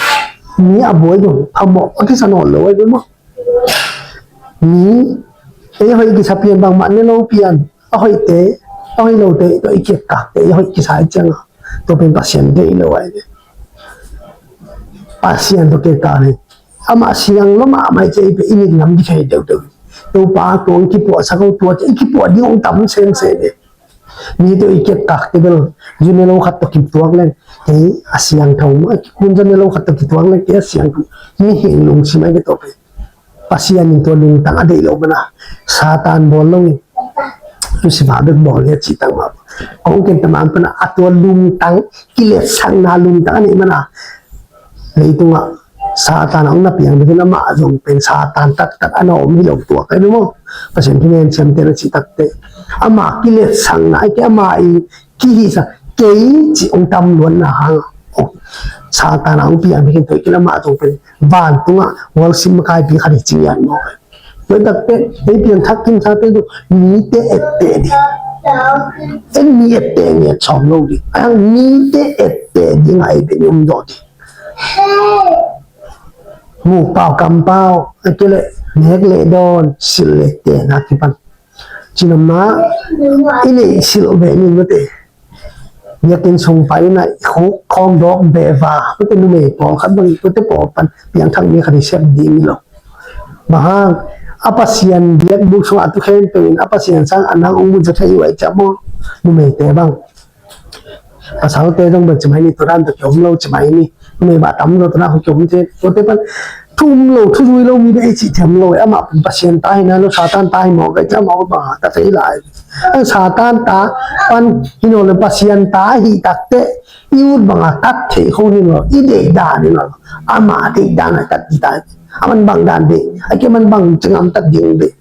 mi a buai dong phamawh a kisa nawn lo a hi maw? Mi ei hoih kisa pian bangmah ne lo pian, a hoihte, a hoih lote tawh i kietkak teh ei hoih kisa i ciang a, tua pen Pasian deih lo a hi. Pasian tawh kietkak hi. Amah siang lo mahmah i ciang i pen i mit ngam kithei deuhdeuh. Topa tua hong kipuahsak o, tua ciang i kipuah ding hong tam semsem e. Mi tawh i kietkak teh bel zu ne lo khat tawh kituak leng, kei a siangtho maw, a kikun za ne lo khat tawh kituak leng, kei a siangtho. Mihing lungsim a hi kei tua pen. Pasian in tua lungtang a deih loh mana Satan bawl lo in, Lucifer bek bawl hi a cih tang mah. Kong ken tamang pana a tua lungtang, kiletsakna lungtang a neih mana leitungah Satan a hong na piang bekin amah zong pen Satan taktak a na om hi lo tua ka hi maw? Pasian thu ngen siamte na cih takteh amah kiletsakna a hi kei, amah i kihihsa kei cih hong tam luatna hang. Satan a hong piang bekin tua i kila mah zong pen vantungah worship makaipi khat hi ci ngiat maw? Tua i takteh ei piangthak kimsate zong mite etteh ding. En mi etteh ngiat sawm lo ding. A hang mite etteh ding a ei pen i om zawh ding. Mukpau kampau a kei leh nek leh dawn, silh leh ten a kipan. Cinamah i neih silh ve ning mate. Biakinn sung pai na i khuk khawng dawk beh va, mate numei pawlkhat bang, tuate pawl pan piangthak mi khat i sep ding hi lo. Bang hang, a Pasian biakbuk sungah a tu khempeuh in a Pasian sang a nang hong muza thei uh a i ciah maw? Numeite bang. Pasalte zong bel ci mai ni, tua dan tawh ki om lo ci mai ni. Numei mah tam lo, tua dan tawh ki om thei. Tuate pan thu um lo, thu zui lo mi bek i cih thei om lo. Amah pen Pasian ta hi nai lo, Satan ta hi mawk a i ciah, amah ut banga ta thei lai. Satan ta pan hi nawn lo, Pasian ta ahih takteh i ut banga tat thei kho hi nawn lo, i deih dan hi nawn lo. Amah deih dan a tat ding ta hi. A man bang dan deih, a kei man bang ci ngam tat ding deih.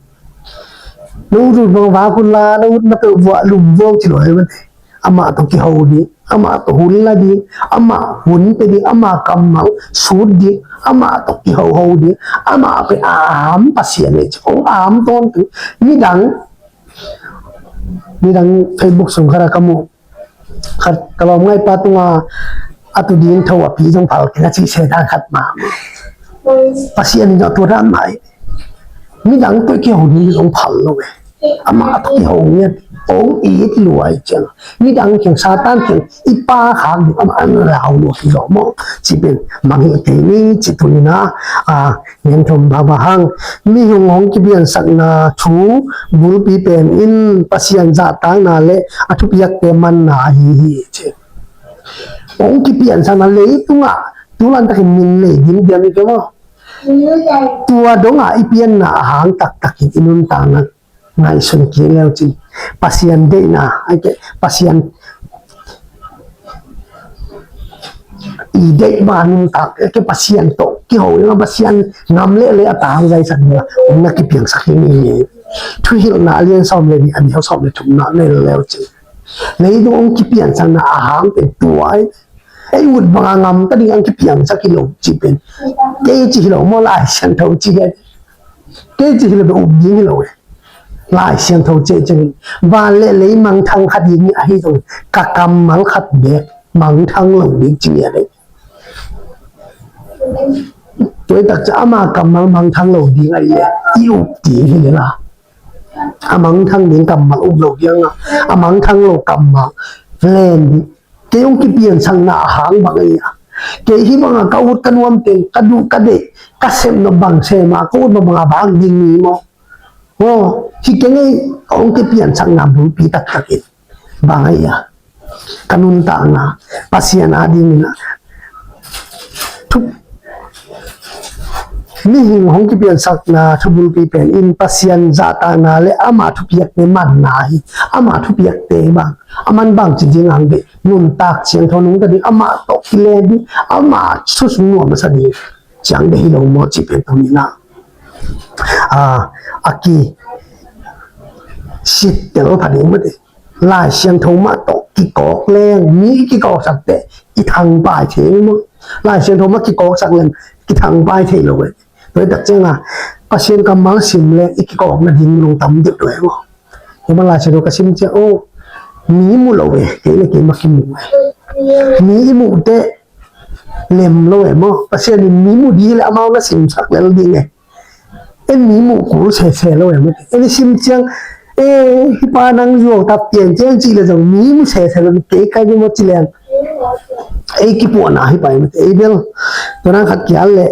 Na ut ut bang vak un la, na ut na peuh vuah lum vuah ci lo hi mate. Amah tawh kiho ding, amah tawh hun la ding, amah hun pia ding, amah kammal sut ding, amah tawh kihoho ding, amah pen a am Pasian hi ci, hong am tawntung. Midang, midang Facebook sung khat ah ka muh, khat ka lawmngaipa tungah a tu ding tho a pi zong phal keng a cih se dan khat mah. Pasian in zong tua dan mah hi. Midang tawh kiho ding zong phal lo e. Amah tawh kiho ngiat, hong it lua i ciang. Midang kiang, Satan kiang i pahkhak ding amah an lau lua hi lo maw? Ci pen mangngilh kei ni ci tuni-in ah, a, ngen thum bang bang hang. Mi hong hong kipiansakna thu bulpi pen in Pasian zahtakna le a thupiakte manna ahi hi ci. Hong kipiansakna leitungah tu lantakin min nei ding diam i ke maw? Tua dongah i pianna a hang taktakin i nuntakna ngaihsun kik leu cin, Pasian deihna, a ke, Pasian i deih bang a nuntak, a ke, Pasian tawh kiho ding a, Pasian ngam leh leh a tang zaisak ding a, hong na kipiangsak hi ni. Thuhilhna a lian sawm le nih, a neu sawm le thumna nei leu cin, leitung hong kipiansakna a hang pen tua hi. Ei ut banga ngam ta ding a hong kipiangsak hi lo cih pen, kei cih hi lo maw, Lai Siangtho cih hi. Kei cih hi lo, beh up ding hi lo e. Lai Siangtho cih ciangin van le lei mangthang kha ding hi ahi zong, ka kammal khat bek mangthang lo ding ci ngiat e. Tua i tak ciang ama kammal mangthang lo ding ahi leh i up ding hi lel a, a mangthang ding kammal up lo ding a, a mangthang lo kammal len ding. Kei hong kipiansakna a hang bang ahi a, kei hih banga ka ut ka nuam teng, ka duh ka deih, ka sep nop bang sem a, ka ut bang banga vak ding mi maw? Aw, hi keng ei. Hong kipiansakna bulpi taktak in bang ahi a, ka nuntakna Pasian adingin ah thu, mihing hong kipiansakna thubulpi pen in Pasian zahtakna le ama thupiakte manna hi. Ama thupiakte bang, aman bangci ding ang dih, nuntak siangtho nungta ding, amah tawh kile ding, amah susung nuam masa ding ciang dih hi lo maw cih pen tuni in ah, a, a kisittel pha ding mah dih. Lai Siangtho mah tawh kikawk leng mi i kikawksak teh i thangpai thei maw? Lai Siangtho mah kikawksak leng kithangpai thei lo eh. Tua hi tak ciangin Pasian kammal sim leng i kikawk nading lungtam deuh lo eh maw? Kei mah Lai Siangtho ka sim ciang, oh, mi mu lo eh, kei le kei mah kimu eh. Mi i muh teh lem lo eh maw? Pasian in mi mu ding le amau na simsak lel ding eh. En mi muh kul sese lo eh maw? En i sim ciang, eh, hih pa nang zuau tak pian ciang cih le zong mi mu sese lo, kei kai mi maw ci leng, ei kipuahna hi pai maw? Ei bel tua nang khat kial le,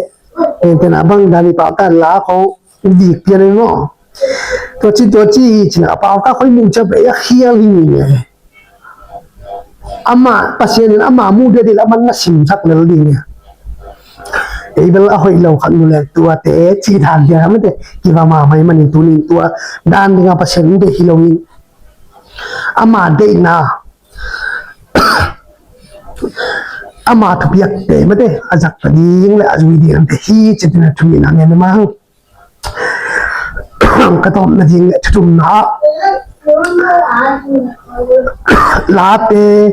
eh, tena bang dan i pau tan la ko dik pian eh maw? Tua ci tua ci hi ci a pau ta khoi muh ciang pe a khial hi ni eh. Ama, Pasian in ama muh dia dil aman na simsak lel ding eh. Ei bel a hoih lo khat mu leng tuate ci dan dia mate kiva mahmah manin tunin tua dan dinga Pasian in deih hi lo in, ama deihna, ama thupiakte mate a zak ta ding le a zui ding ante hi ci dina thumin a ngen mah. Ka tawpna ding le thuthumna ah Late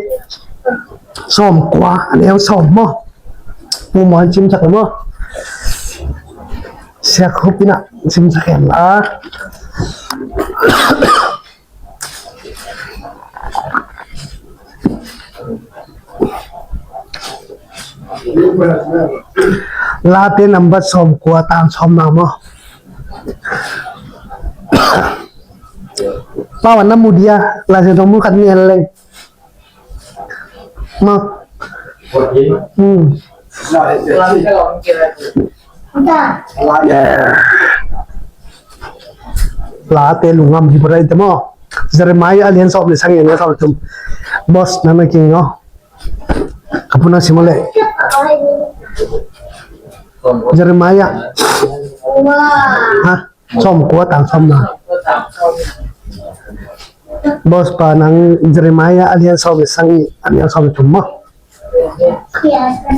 sawmkua a neu sawm maw? Pu Mawi simsak maw? Siak Hup in ah simsak hen la. Late nambat sawmkua tang sawmna maw? Pau a na mu dia, Lai Siangtho mun khat ngen leng. Maw? Hmm. Late lungam hi pura ite maw? Jeremiah a lian sawm le sagih a neu sawm le thum. Boss, nang na king maw? Ka pu nang sim le. Jeremiah. Ha? Sawmkua tang sawmna. Boss pa nang Jeremiah a lian sawm le sagih a neu sawm le thum maw?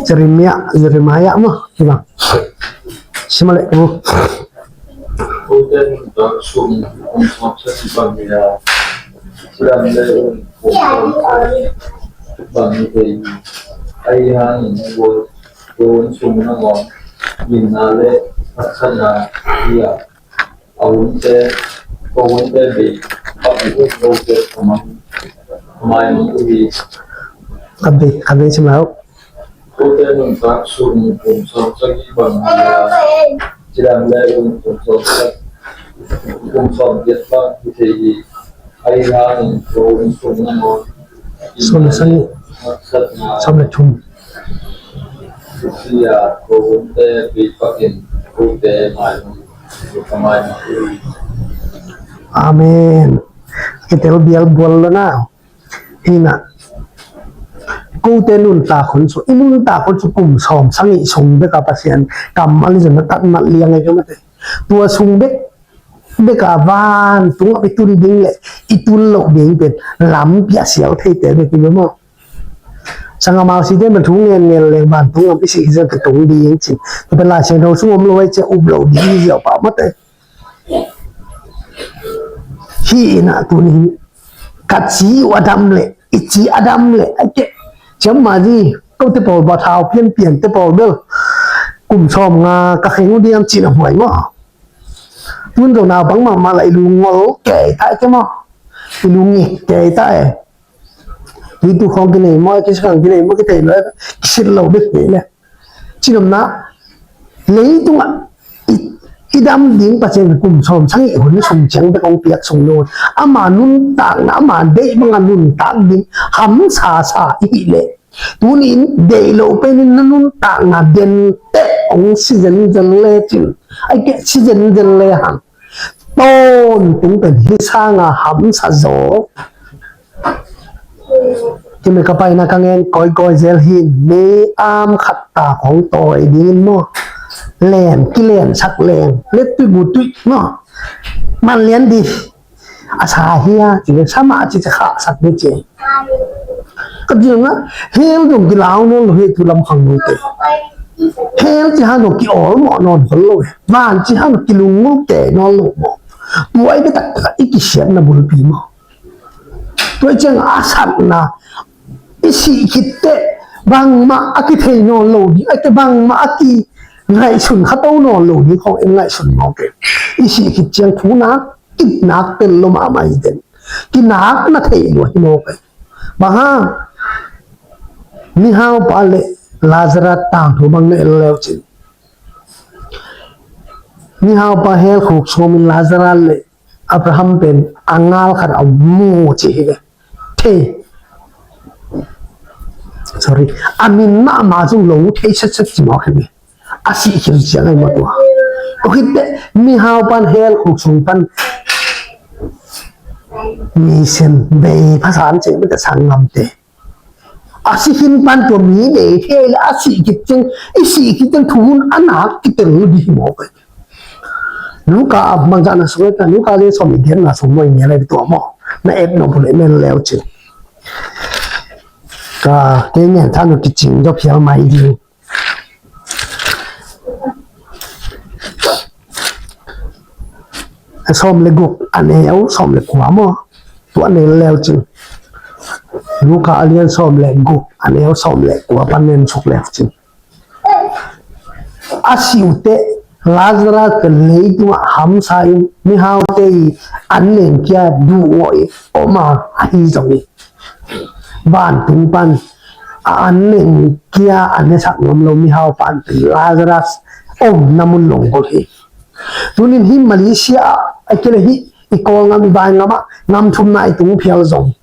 Jeremiah, Jeremiah maw? Hi bang. Sim le. Bang hi thei hi. Ahi hangin, ko hun sung nangawn, ginna le haksatna hi a, a hunte, ko hunte bei, bang hi kote kamang, kamai mang uhi. Ka bei, ka bei sim lau. Kote nuntak sung kum sawm sagih bang hi a, cidam le kum sawm sagih, kum sawm giat bang hi thei hi. Sawm le sagih, sawm le thum. Amen. Kitel bial bual lo na. Hi na. Kote nuntak hun su, i nuntak hun su kum sawm sagih sung bek a Pasian kammal i zon na tat mat liang ei ka mate. Tua sung bek bek a vantung ah i tun ding le i tun loh ding pen lampi a sial theite bek hi ve maw? Sanggamau site bel thu ngen ngen leng vantung lam i sih hi zia ka tung ding cin. Tua pen Lai Siangtho sung om lo ai cia up lo ding hi ziau pah mate. Hi in ah tuni in ka ci uh a dam le i ci a dam le ai keh ciam ma zi kote pawl ba thau pian pian te pawl bel kum sawm nga ka kheng uh diam cin a huai maw? Tun zo naupang mahmah la i lu ngol kei ta e ke maw? I lu ngik kei ta e. Tui tu khawng kinei maw, kisakang kinei maw, kithei lo e, kisit lo bek kei le. Cinomna, leitungah i, i dam ding Pasian kum sawm sagih hun sung ciang bek hong piak sung lo. Ama nuntakna, ama deih banga nuntak ding hamsa sa i hih leh. Tuni in deih loh penin na nuntakna den teh hong si zenzen le cin. Ai keh si zenzen le hang. Tawntung pen hih sanga hamsa zaw. Hih mei ka paina ka ngen kawikawi zel hi. Mi am khat ta khawng tawi dingin maw, len kilensak leng, lettui butui maw, man lian di. A sa hia ci le, sa mah ci, ci khahsak ni ci. Ka ding a, hell dong kilau nawn lo hi tu lam khang lo te. Hell ci han dong ki-awlmawh nawn khol lo hi. Van ci han dong kilunggulh kei nawn lo maw. Tua i biatak i kisiatna bulpi maw. Tua i ciang a satna i sih khit teh bangmah a kithei nawn lo ding, a kithei bangmah a kingaihsun kha to nawn lo ding khawng en ngaihsun mawk e. I sih khit ciang thu nak, kinak tel lo mahmah hi den. Kinakna thei lua hi mawk e. Bang hang, mihaupa le Lazarus tangthu bang na en leu cin, mihaupa hell khuk sungin Lazarus le Abraham pen a ngal khat a mu ci hi ve. Thei. Sorry. A min mahmah zong lo thei setset ci mawk hi ve. A sih khit ciang ai mawk tua. Tua khit teh mihau pan hell khuk sung pan mi sen bei phasan ci mawk ta sang ngam te. A sih khin pan tua mi bei thei le a sih khit ciang, i sih khit ciang thu hun a nak kitel lo ding hi mawk e. Luka a bangzah na sung e ta, Luka le sawm i giat na sung maw i ngia lai tua maw. Na et nop leh na en leu cin. Ka kei ngen than uh kicing dawh phial mai ding. Sawm le guk a neu sawm le kua maw. Tua en leu cin. Luka a lian sawm le guk a neu sawm le kua pan en suk leu cin. A si uh teh Lazarus pen leitungah hamsa in mihaute i an neng kia duhgawh i om a, ahi zongin vantung pan a an neng kia a nesak ngam lo mihau pan pen Lazarus omna mun lunggulh hi. Tunin hih Malaysia ah, a kile hih i Kawlgam i vaingam ah ngam thumna i tung phial zong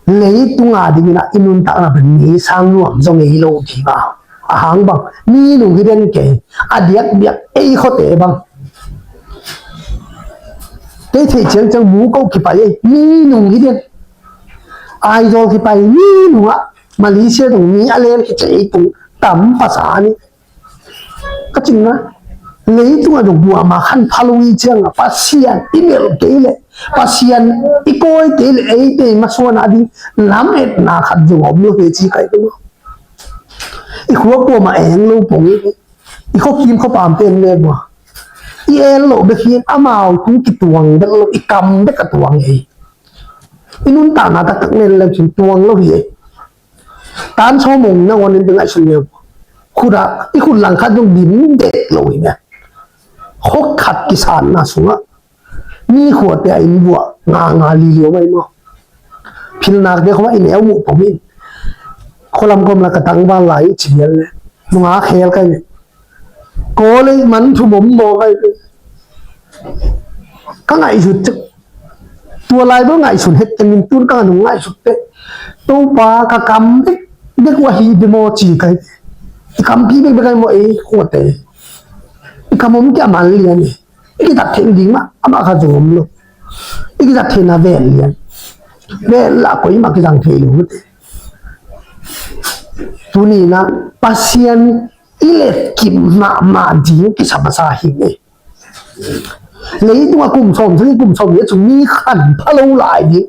leitung a dingin ah i nuntakna pen mi sang nuam zong ngei lo ding a. A hang bang, mi nung hi den kei, a diakdiak ei khuate bang. Kei theih ciangciang mu ko kipai ei, mi nung hi den. Aizawl kipai mi nung ah, Malaysia tung mi a lem hi cei tung tam pasa ni. Ka cihna, leitungah zong kuamah khan pha lo i ciangah Pasian i melh kei leh, Pasian i kawi kei leh, eite i masuanah ding lametna khat zong om lo hi ci kai ka maw. I khua kuamah eng lo pong i, i khuakim khuapamte en le bua. I en lo bek hi, amau tung kituang bek lo, i kam bek a tuang ei. I nuntakna taktak en le cin tuang lo hi ei. Tan sawm ong na wan in ding ngaihsun leu. Khut ah, i khut langkhat zong dim dek lo hi ne. Khua khat kisanna sungah mi khuate a inn buah nga nga li liau mai maw. Philnak te khawmah i neu muh pom in. Khualam kawm la ka tangval lai i ci lian le. Nungak hel kai le. Kawl ei man thum om maw kai. Ka ngaihsut cik. Tua lai bel ngaihsun het tengin tun ka nung ngaihsut teh. Topa ka kam bek bek uh ahi bia maw ci kai. I kampi bek bek ai maw ei khuate. I kam om kia man lian ei. I kitat theih ding mah amah kha zong om lo. I kitat theihna ven lian. Ven lah koi mah kizang thei lo mate. Tuni na Pasian i letkim mahmah ding kisa masa hi ngei. Leitungah kum sawm, kum sawm le cung mi khan pha lo lai ding.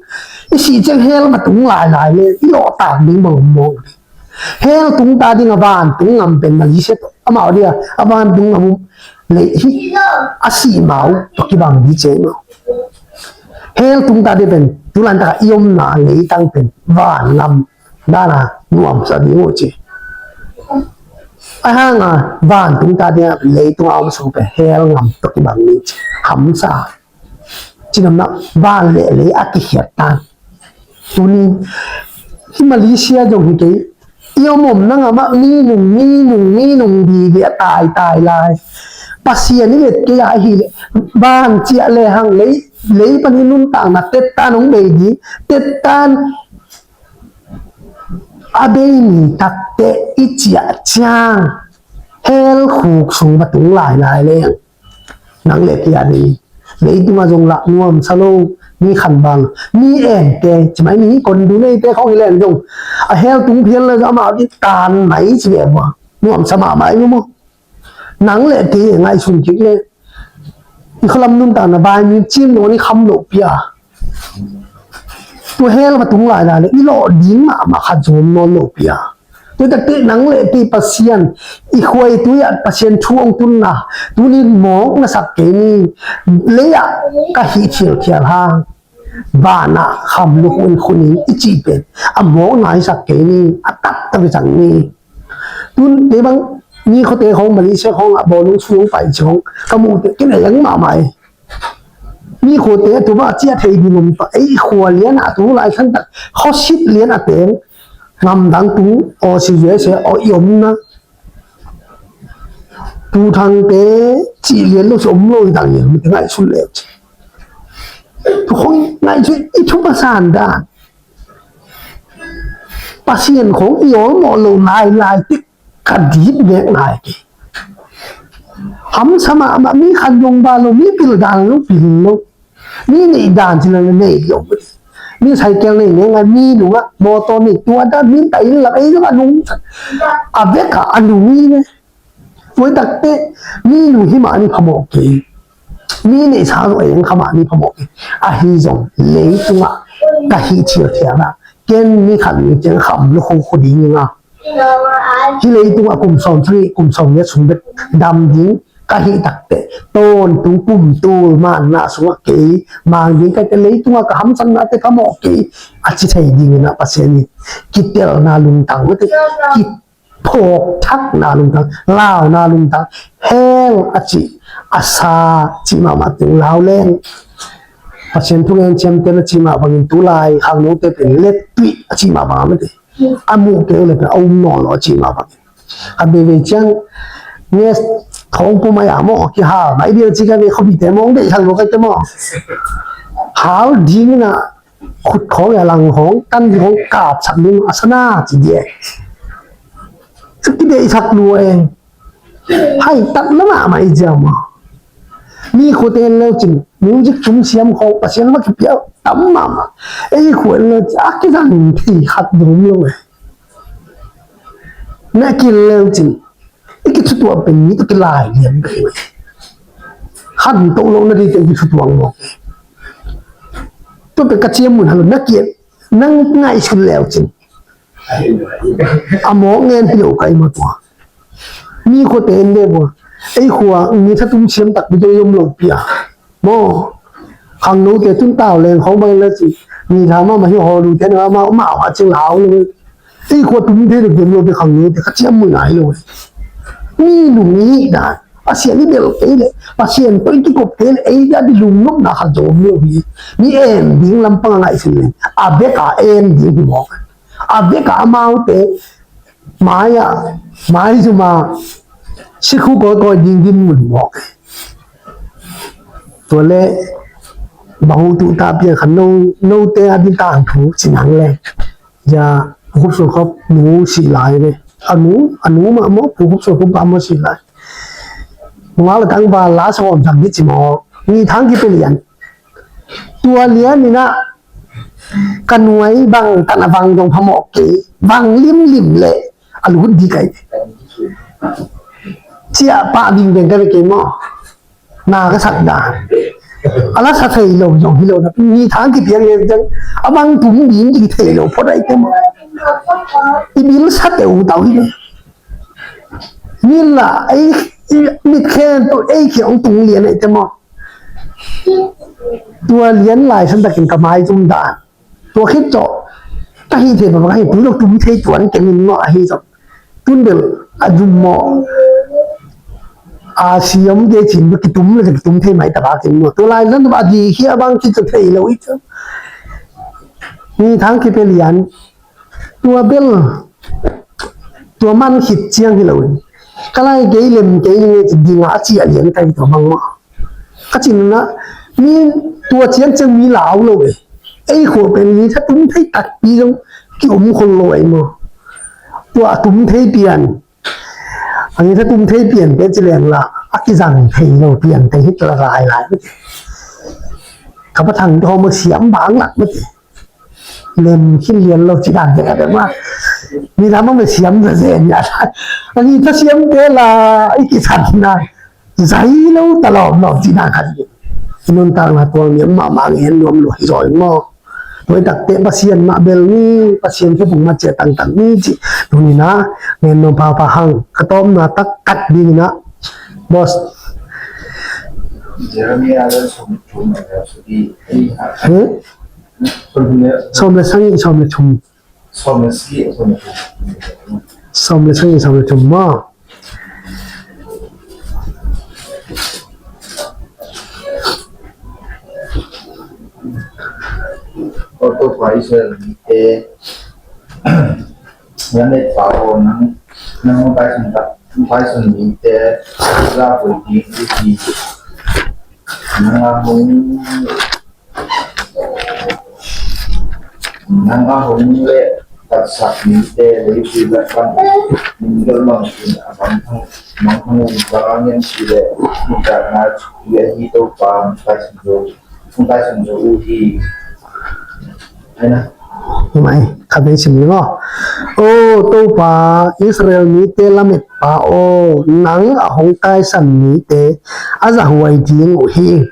I sih ciang hell va tung lailai le i lawhtak ding bang om mawk ding. Hell tung ta ding a vantung ngam pen Malaysia tawh amau dia a vantung ngam um lei hi a sih mau tawh kibang ding cei mau. Hell tung ta ding pen tulan taka i omna leitang pen van ngam dana nuamsa ding uh ci. A hanga vantung ta dinga leitunga om sung pen hell ngam tawh kibang ni ci. Hamsa. Cinamna van le lei a kikhiat tan. Tuni hi Malaysia zong hi kei. I om omna ngamah minung minung minung vive a taitai lai. Pasian i let kei a ahileh van ciah le hang lei lei pan i nuntakna tettan hong bei ding. Tettan a bei ni takte i ciah ciang hell khuk sung va tung lailai leng nang le kei a ding. Leitungah zong lah nuamsa lo, Mi khan bang, mi en te, ci mai mi kon du nei te khong hi len dong. A hell tung phial la ama di tan mai ci ve bua. Nuam sa mahmah i mu. Nang le kei ngaihsun kik le i khalam nuntakna bai mi cim nawn i kham loh pia. Tua hell va tung lai lai le i lawh ding mahmah khat zom nawn loh pia. Tua takte nang le kei Pasian i khuai tui ah Pasian thu hong tunna tuni mawk na sak kei ni. Lei ah ka hih thialthial hang vanah kham lukhu in khunin i cih pen a mawkna i sak kei ni, a taktak i sak ni. Tun kei bang mi khuate khong Malaysia khong ah bawlung sung pai ci khong ka muhte kinei ang mahmah e. Mi khuate a tuma ciah thei ding om ta ei khua lian a tu lai khan tak khuasit lian a teng ngamdang tung aw si zuai se aw i omna tu thangte cih lian lo si om lo i dang lian mite ngaihsun leu ci. Tu khong ngaihsun i thu pasan dan Pasian khong i awlmawh lo lailai tik ka dit nek nai kei. Hamsa mahmah mi khan zong ba lo mi pil dan lo pil lo. Mi neih dan ci lo neih lo. Mi cycle neih neng a mi nungah motor neih tua dan min tai lam ei zong a nung a vek a a nung i ne. Tua i takte mi nung hi mah ni phamawh kei. Mi neihsa zong ei ang kha mah ni phamawh kei. Ahi zong leitungah ka hih thialthial a ken mi khat mi ciang kham lukhu khu ding ing a. Hi leitungah kum sawm sari kum sawm nih sung bek dam ding ka hih takte tawntung kum tul manna sungah kei mang ding ka te leitungah ka hamsatnate phamawh kei a ci thei dingin a Pasian in kitelna lungtang mate kiphawkthakna lungtang launa lungtang hell a ci a sa ci mahmah tung lau leng Pasian thungen ciamten a ci mah bangin tulai khangnote pen lettuih a ci mah bang a mate. A muh kei uh le pen a um nawn lo a ci mah bangin a beibei ciang nge thawng pum a ya maw kihal mai bial ci ka ve khawbite mawng deih khang lo ka te maw hal dingin a khut khawng a lang khawng tan ding khawng kapsak ding a sana ci dia. Cu kideihsak lua e. Hai tat lo mahmah i cia maw? Mi khuate en leu cin music tum siam khawng Pasian va kipia tam mahmah. Ei khua en leu cin a kizang thei khat dum lo e. Na kil leu cin i kithutuah pen mi tawh kilai lian pen khan toh lo na dei teng kithutuang mawk e. Tua pen ka ciam mun halo na kiat nang ngaihsun leu cin a mawk ngen hi lo ka i maw tua. Mi khuate en ve bua ei khua mi thatum siam takpi tawh i om lo pia maw? Khangnote tun tau leng khawng bang la ci mi tha mahmah hi haw lu te na mahmah mahmah ci lau lo. Ei khua tum thei lo tum lo te khangnote ka ciam mun ngai lo. Mi nung i hih dan Pasian i belh kei leh Pasian tawh i kikop kei leh ei a di lungnopna khat zong om lo hi. Mi en ding lampang a ngaihsun leng a bek a en ding hi mawk. A bek a amaute mai-ah maizum a sikhu kawikawi ding dinmun mawk. Tua le bahu tuhta piang khan no note a din tangthu cinang le ja Pu Khup Suan Khop nu si lai ve. A nu a nu mah maw Pu Khup Suan Khop mah maw si lai. Nungak le tangval la sawm zang dih ci maw? Ni thang kipia lian. Tua lian inah ka nuai bang tan a vang dong phamawh kei. Vang limlim leh a lut dih kai. Ciah pah ding deng ka ve kei maw? Na ka sak dan a la sa thei lo zong hi lo na ni thang kipiang ngen ciang a bang tum ding ding thei lo phot ai te maw? I bil sa teu tau hi lo. Min la ei mit khen tu ei khi ong tung lian ai te maw? Tua lian lai san takin ka mai tum dan. Tua khit tawh ka hih thei bang ka hih pui lo tum thei tuan kei min maw ahi zong tun bel a zum maw a siam kei cin bek kitum le kitum thei mai ta bak in maw tua lai zan a di hi a bang khit tawh thei lo i cin. Ni thang kipia lian tua bel tua man khit ciang hi lo in ka lai kei lem kei nge ci ding a ci a lian kai tua bang maw? Ka cin na mi tua cian ciang mi lau lo e. Ei khua pen mi thatum thei takpi zong ki om khol lo ai maw? Tua a tum thei pian a mi thatum thei pian te ci leng la a kizang thei lo pian te hi tla lai lai. ka pathang te hong siam bang lak mate. Lem khin lian lo ci dan te ka te ma. Ni lam ma siam ta zen ya. Ani ta siam te la i ki san na. Zai lo ta lawm lawm ci dan ka ti. Nuntakna tuang ni ma ma ngen nuam lo hi zoi maw. Tua i takte Pasian mah bel ni, Pasian khepung mah ciah tangtang ni ci. Tuni na, ngen nuam papa hang, ka tawpna tak kat ding na. Boss. Jeremiah le sawm le thum le sagih. Hmm? Sawm le sagih, sawm le thum. Sawm le sagih, sawm le thum. Sawm le sagih, sawm le thum maw. Aw Topa Israel mite, na met pa aw, nang, nang hong taisan tak, hong taisan mite, za hoi ding i hi. Nang a hong Nang a hong le taksak mite leitui lak pan, min gel bangin a mangthang, mangthang uh bang a ngen si le, nuntakna thupi ahi Topa hong taisan zo, hong taisan zo uh hi. Mai, khat vei sim ni maw. O Topa, Israel mite lametpa aw, nang a hong taisan mite a zahuai ding uh hi.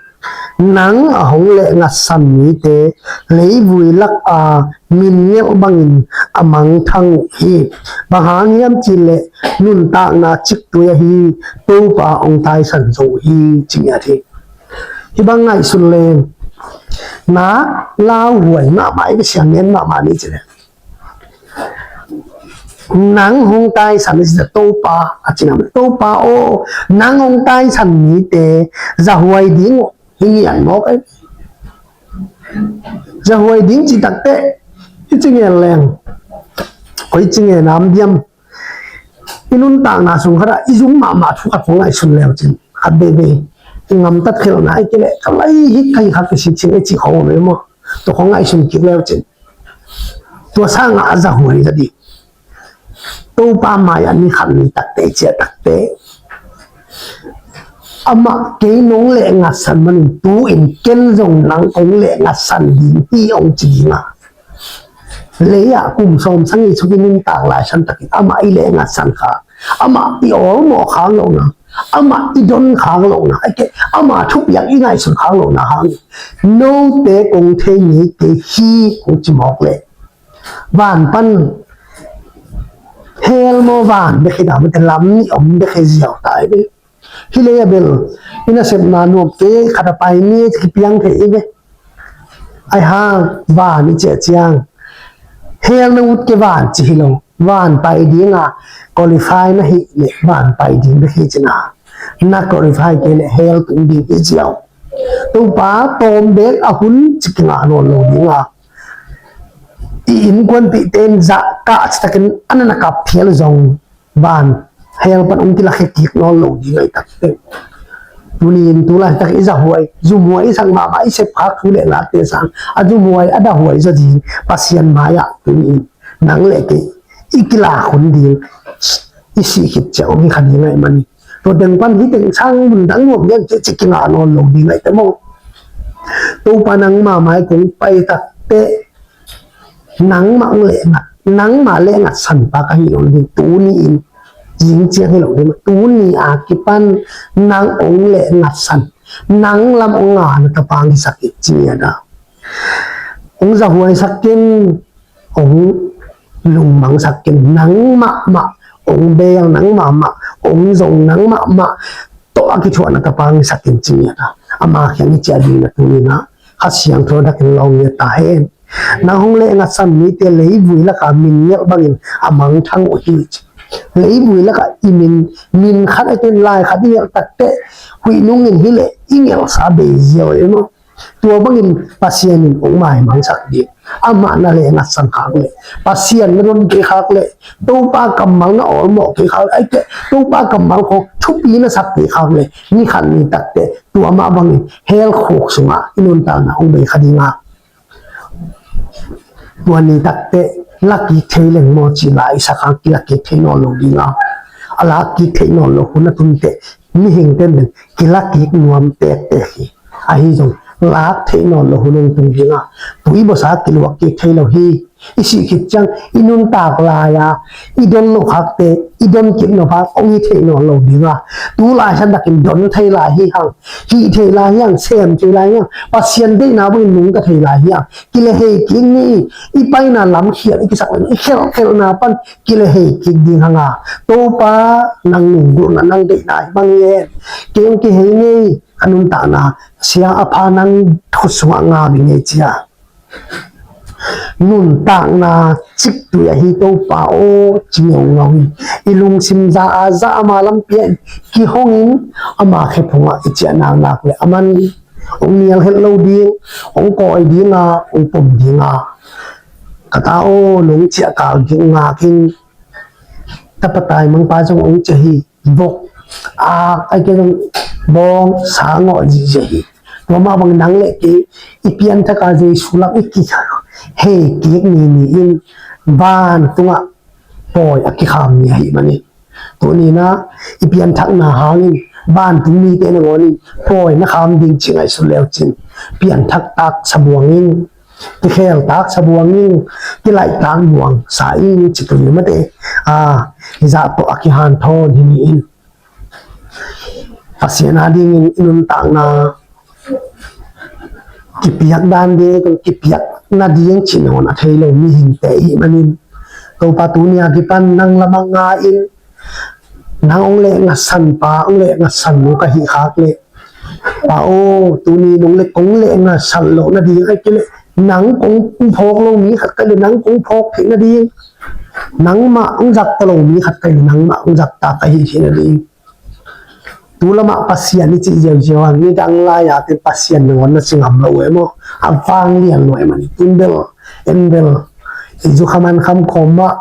Nang a hong lehngatsan mite leivui lak a min ngelh bangin a mangthang uh hi. Bang hang hiam cih leh nuntakna ciktui ahi Topa hong taisan zo uh hi, ci ngiat hi. Hih bang ngaihsun leng na lauhuai mahmah i bisiang ngen mahmah ni ci leh. Nang hong taisan i cih Topa a ci na, Topa aw, nang hong taisan mite zahuai ding uh hi ngian mawk ei. Zahuai ding cih takte i ci ngen leng koi ci ngen am diam. I nuntakna sung khatah i zum mahmah thu khat kong ngaihsun leu cin khat veivei i ngamtat khelhna i kileh ka lai hi ka hi khat ka sit cin i ci khong om ei maw. Tua kong ngaihsun kik leu cin tua sangah a zahuai za dih. Topa mai-ah ni khat ni takte i ciah takte amah kei nong lehngatsan manin tu-in ken zong nang kong lehngatsan ding hi hong ci ding a. Lei-ah kum sawm sagih suk i nuntak lai san takin amah i lehngatsan kha, amah i awlmawh khak lohna, amah i don khak lohna, a kei amah thupiak i ngaihsun khak lohna hangin note kong thei ngei kei hi kong ci mawk leh van pan hell maw van bek hi ta mate, lam nih om bek hi ziau ta i ve. Hih lei a bel i nasepna nuam kei khat a pai ni kipiang thei i ve. Ai hang van i ciah ciang hell na ut kei van ci hi lo, van pai dinga qualify na hih leh van pai ding bek hi cina, na qualify kei leh hell tung ding hi ziau. Topa tawm bek a hun ci kingah nawn lo dinga i innkuanpihte in zah kah citakin a na na kap phial zong van hell pan hong kilakhia kik nawn lo ding ahi takte. Tuni in tu laitak i zahuai zumhuai i sak mahmah i sepkhak thu le lakte sang a zumhuai a dahuai zaw ding Pasian mai-ah tuni in nang le kei i kilak hun ding i sih khit ciang hong hi kha ding ahi manin tua teng pan hih teng sang mun dang nuam lian cih cih kingah nawn lo ding ahi te maw. Topa nangmah mai kong pai takte nangmah hong lehngat, nangmah lehngatsan pa ka hi nawn ding tuni in zing ciang hi lo ding. Tuni a kipan nang hong lehngatsan, nang lam hong ngahna tapa hong hisak hi ci ngiat a. Hong zahuaisak ken, hong lungmangsak ken, nang mahmah hong beng, nang mahmah hong zong, nang mahmah tawh a kithuahna tapa hong hisak ken ci ngiat a. Ama kiang i ciah ding na tuni in ah Kha Siangtho dakin lawng ngiat ta hen. Nang hong lehngatsan mite leivui lakah min ngelh bangin a mangthang uh hi ci. Leivui lakah i min, min khat a ken lai khat i ngelh takteh huih nungin hi leh i ngelhsa bei ziau e maw. Tua bangin Pasian in hong maimangsak ding. Amah na lehngatsan khak leh, Pasian na don kei khak leh, Topa kammal na awlmawh kei khak leh, aite Topa kammal khawng thupi na sak kei khak leh, ni khat ni takteh tua mah bangin hell khuk sungah i nuntakna hong bei kha ding a. Tua ni takteh lakik thei leng maw ci la i sak hang kilakik thei nawn lo ding a. A lakik thei nawn lo hun a tunteh mihing ten kilakik nuam tektek hi. Ahi zong lak theih nawn lo hun hong tung ding a, tui bawsa kiluak kik thei lo hi. I sih khit ciang i nuntak lai-a i don loh khakte i don kik nop a hong hi theih nawn lo ding a, tu lai san takin don thei lai hi hang, hih thei lai hi hang, sem thei lai hi hang, Pasian deihna bangin nungta thei lai hi hang. Kilehei kik ni. I paina lam khial i kisak lai, i khelhkhelhna pan kilehei kik ding hang a, Topa, nang nunggulhna, nang deihna hi bang hi hen. Kei hong kihei ngei, ka nuntakna siang a pha nang khut sungah ngam hi ngei ci a, nuntakna ciktui ahi Topa aw, ci ngeungau hi. I lungsim za a za ama lampi ah kihongin ama khephungah i ciah naknak le aman hong nial het lo ding, hong kawi ding a, hong pom ding a, ka ta aw, nong ciah kal ding ngak in, tapa taimangpa zong hong ciah hi. Vok, ak, ai kei zong bawng sa ngawh zihziah hi. Tua mah bang nang le kei i pianthak a Jesu lam i kihei kik ni ni in, vantungah pawi a kikham ni ahih manin, tuni-in ah i pianthakna hangin vantung mite nangawn in pawi na kham ding ci ngaihsut le uh cin, pianthak tak sa buang in, kikhel tak sa buang in, kilaih tak buang sa in ci tuni mate. A, hizah tawh a kihanthawn hi ni in. Pasian a dingin i nuntakna kipiak dan ding, kipiak nading cih nangawn a thei lo mihingte i hih manin, Topa, tuni a kipan nang lamah nga in, nang hong lehngatsan pa, hong lehngatsan nu ka hih khak leh, Pa aw, tuni nong leh kong lehngatsan loh nading, ai kei leh nang kong phawk lo mi khat ka hih leh, nang kong phawk theih nading, nangmah hong zakta lo mi khat ka hih leh, nangmah hong zakta ka hih theih nading. Tu lamah Pasian i cih ziauziau a, nidang lai-a te Pasian nangawn na ci ngam lo uh e maw? A vanglian lo e mah ni, tun bel, en bel, i zu kham an kham kawm mah,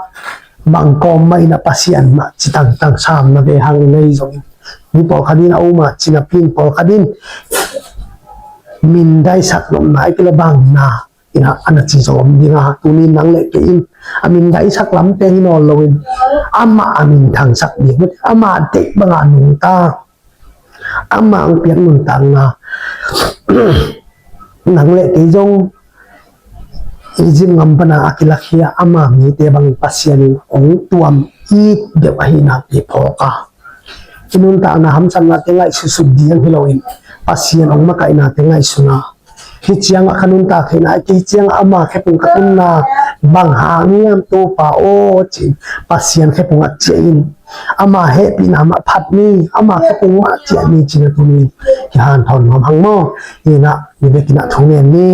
bang kawm mah in a Pasian mah ci tangtang sam na ve hang na hi zongin, mi pawlkhat in a um a, ci napi in pawlkhat in mindaisak nopna, ai kei leh bang na in a, a na ci zong om ding a, tuni nang le kei in a mindaisak lamte hi nawn loin, amah a minthangsak ding, amah deih bangah nungta, amah hong piak nuntakna nang le kei zong Egypt gam pana a kilakkhia ama mite bangin Pasian in hong tuam it deuh ahihna kiphawk a, i nuntakna hamsatnate ngaihsutsut ding hi loin, Pasian hong makaihnate ngaihsun a, hih ciangah ka nuntak theihna, hih ciangah ama khephung ka tunna bang hang hiam Topa aw ci-in Pasian khephungah ciah in, ama hehpihna mah phat ni, ama khephung mah ciah ni ci-in a tuni kihanthawn nuam hang maw? Hi in ah, ni vekin ah thu ngen ni.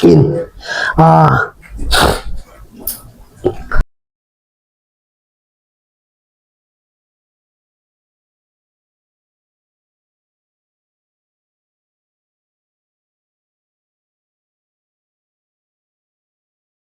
In, a,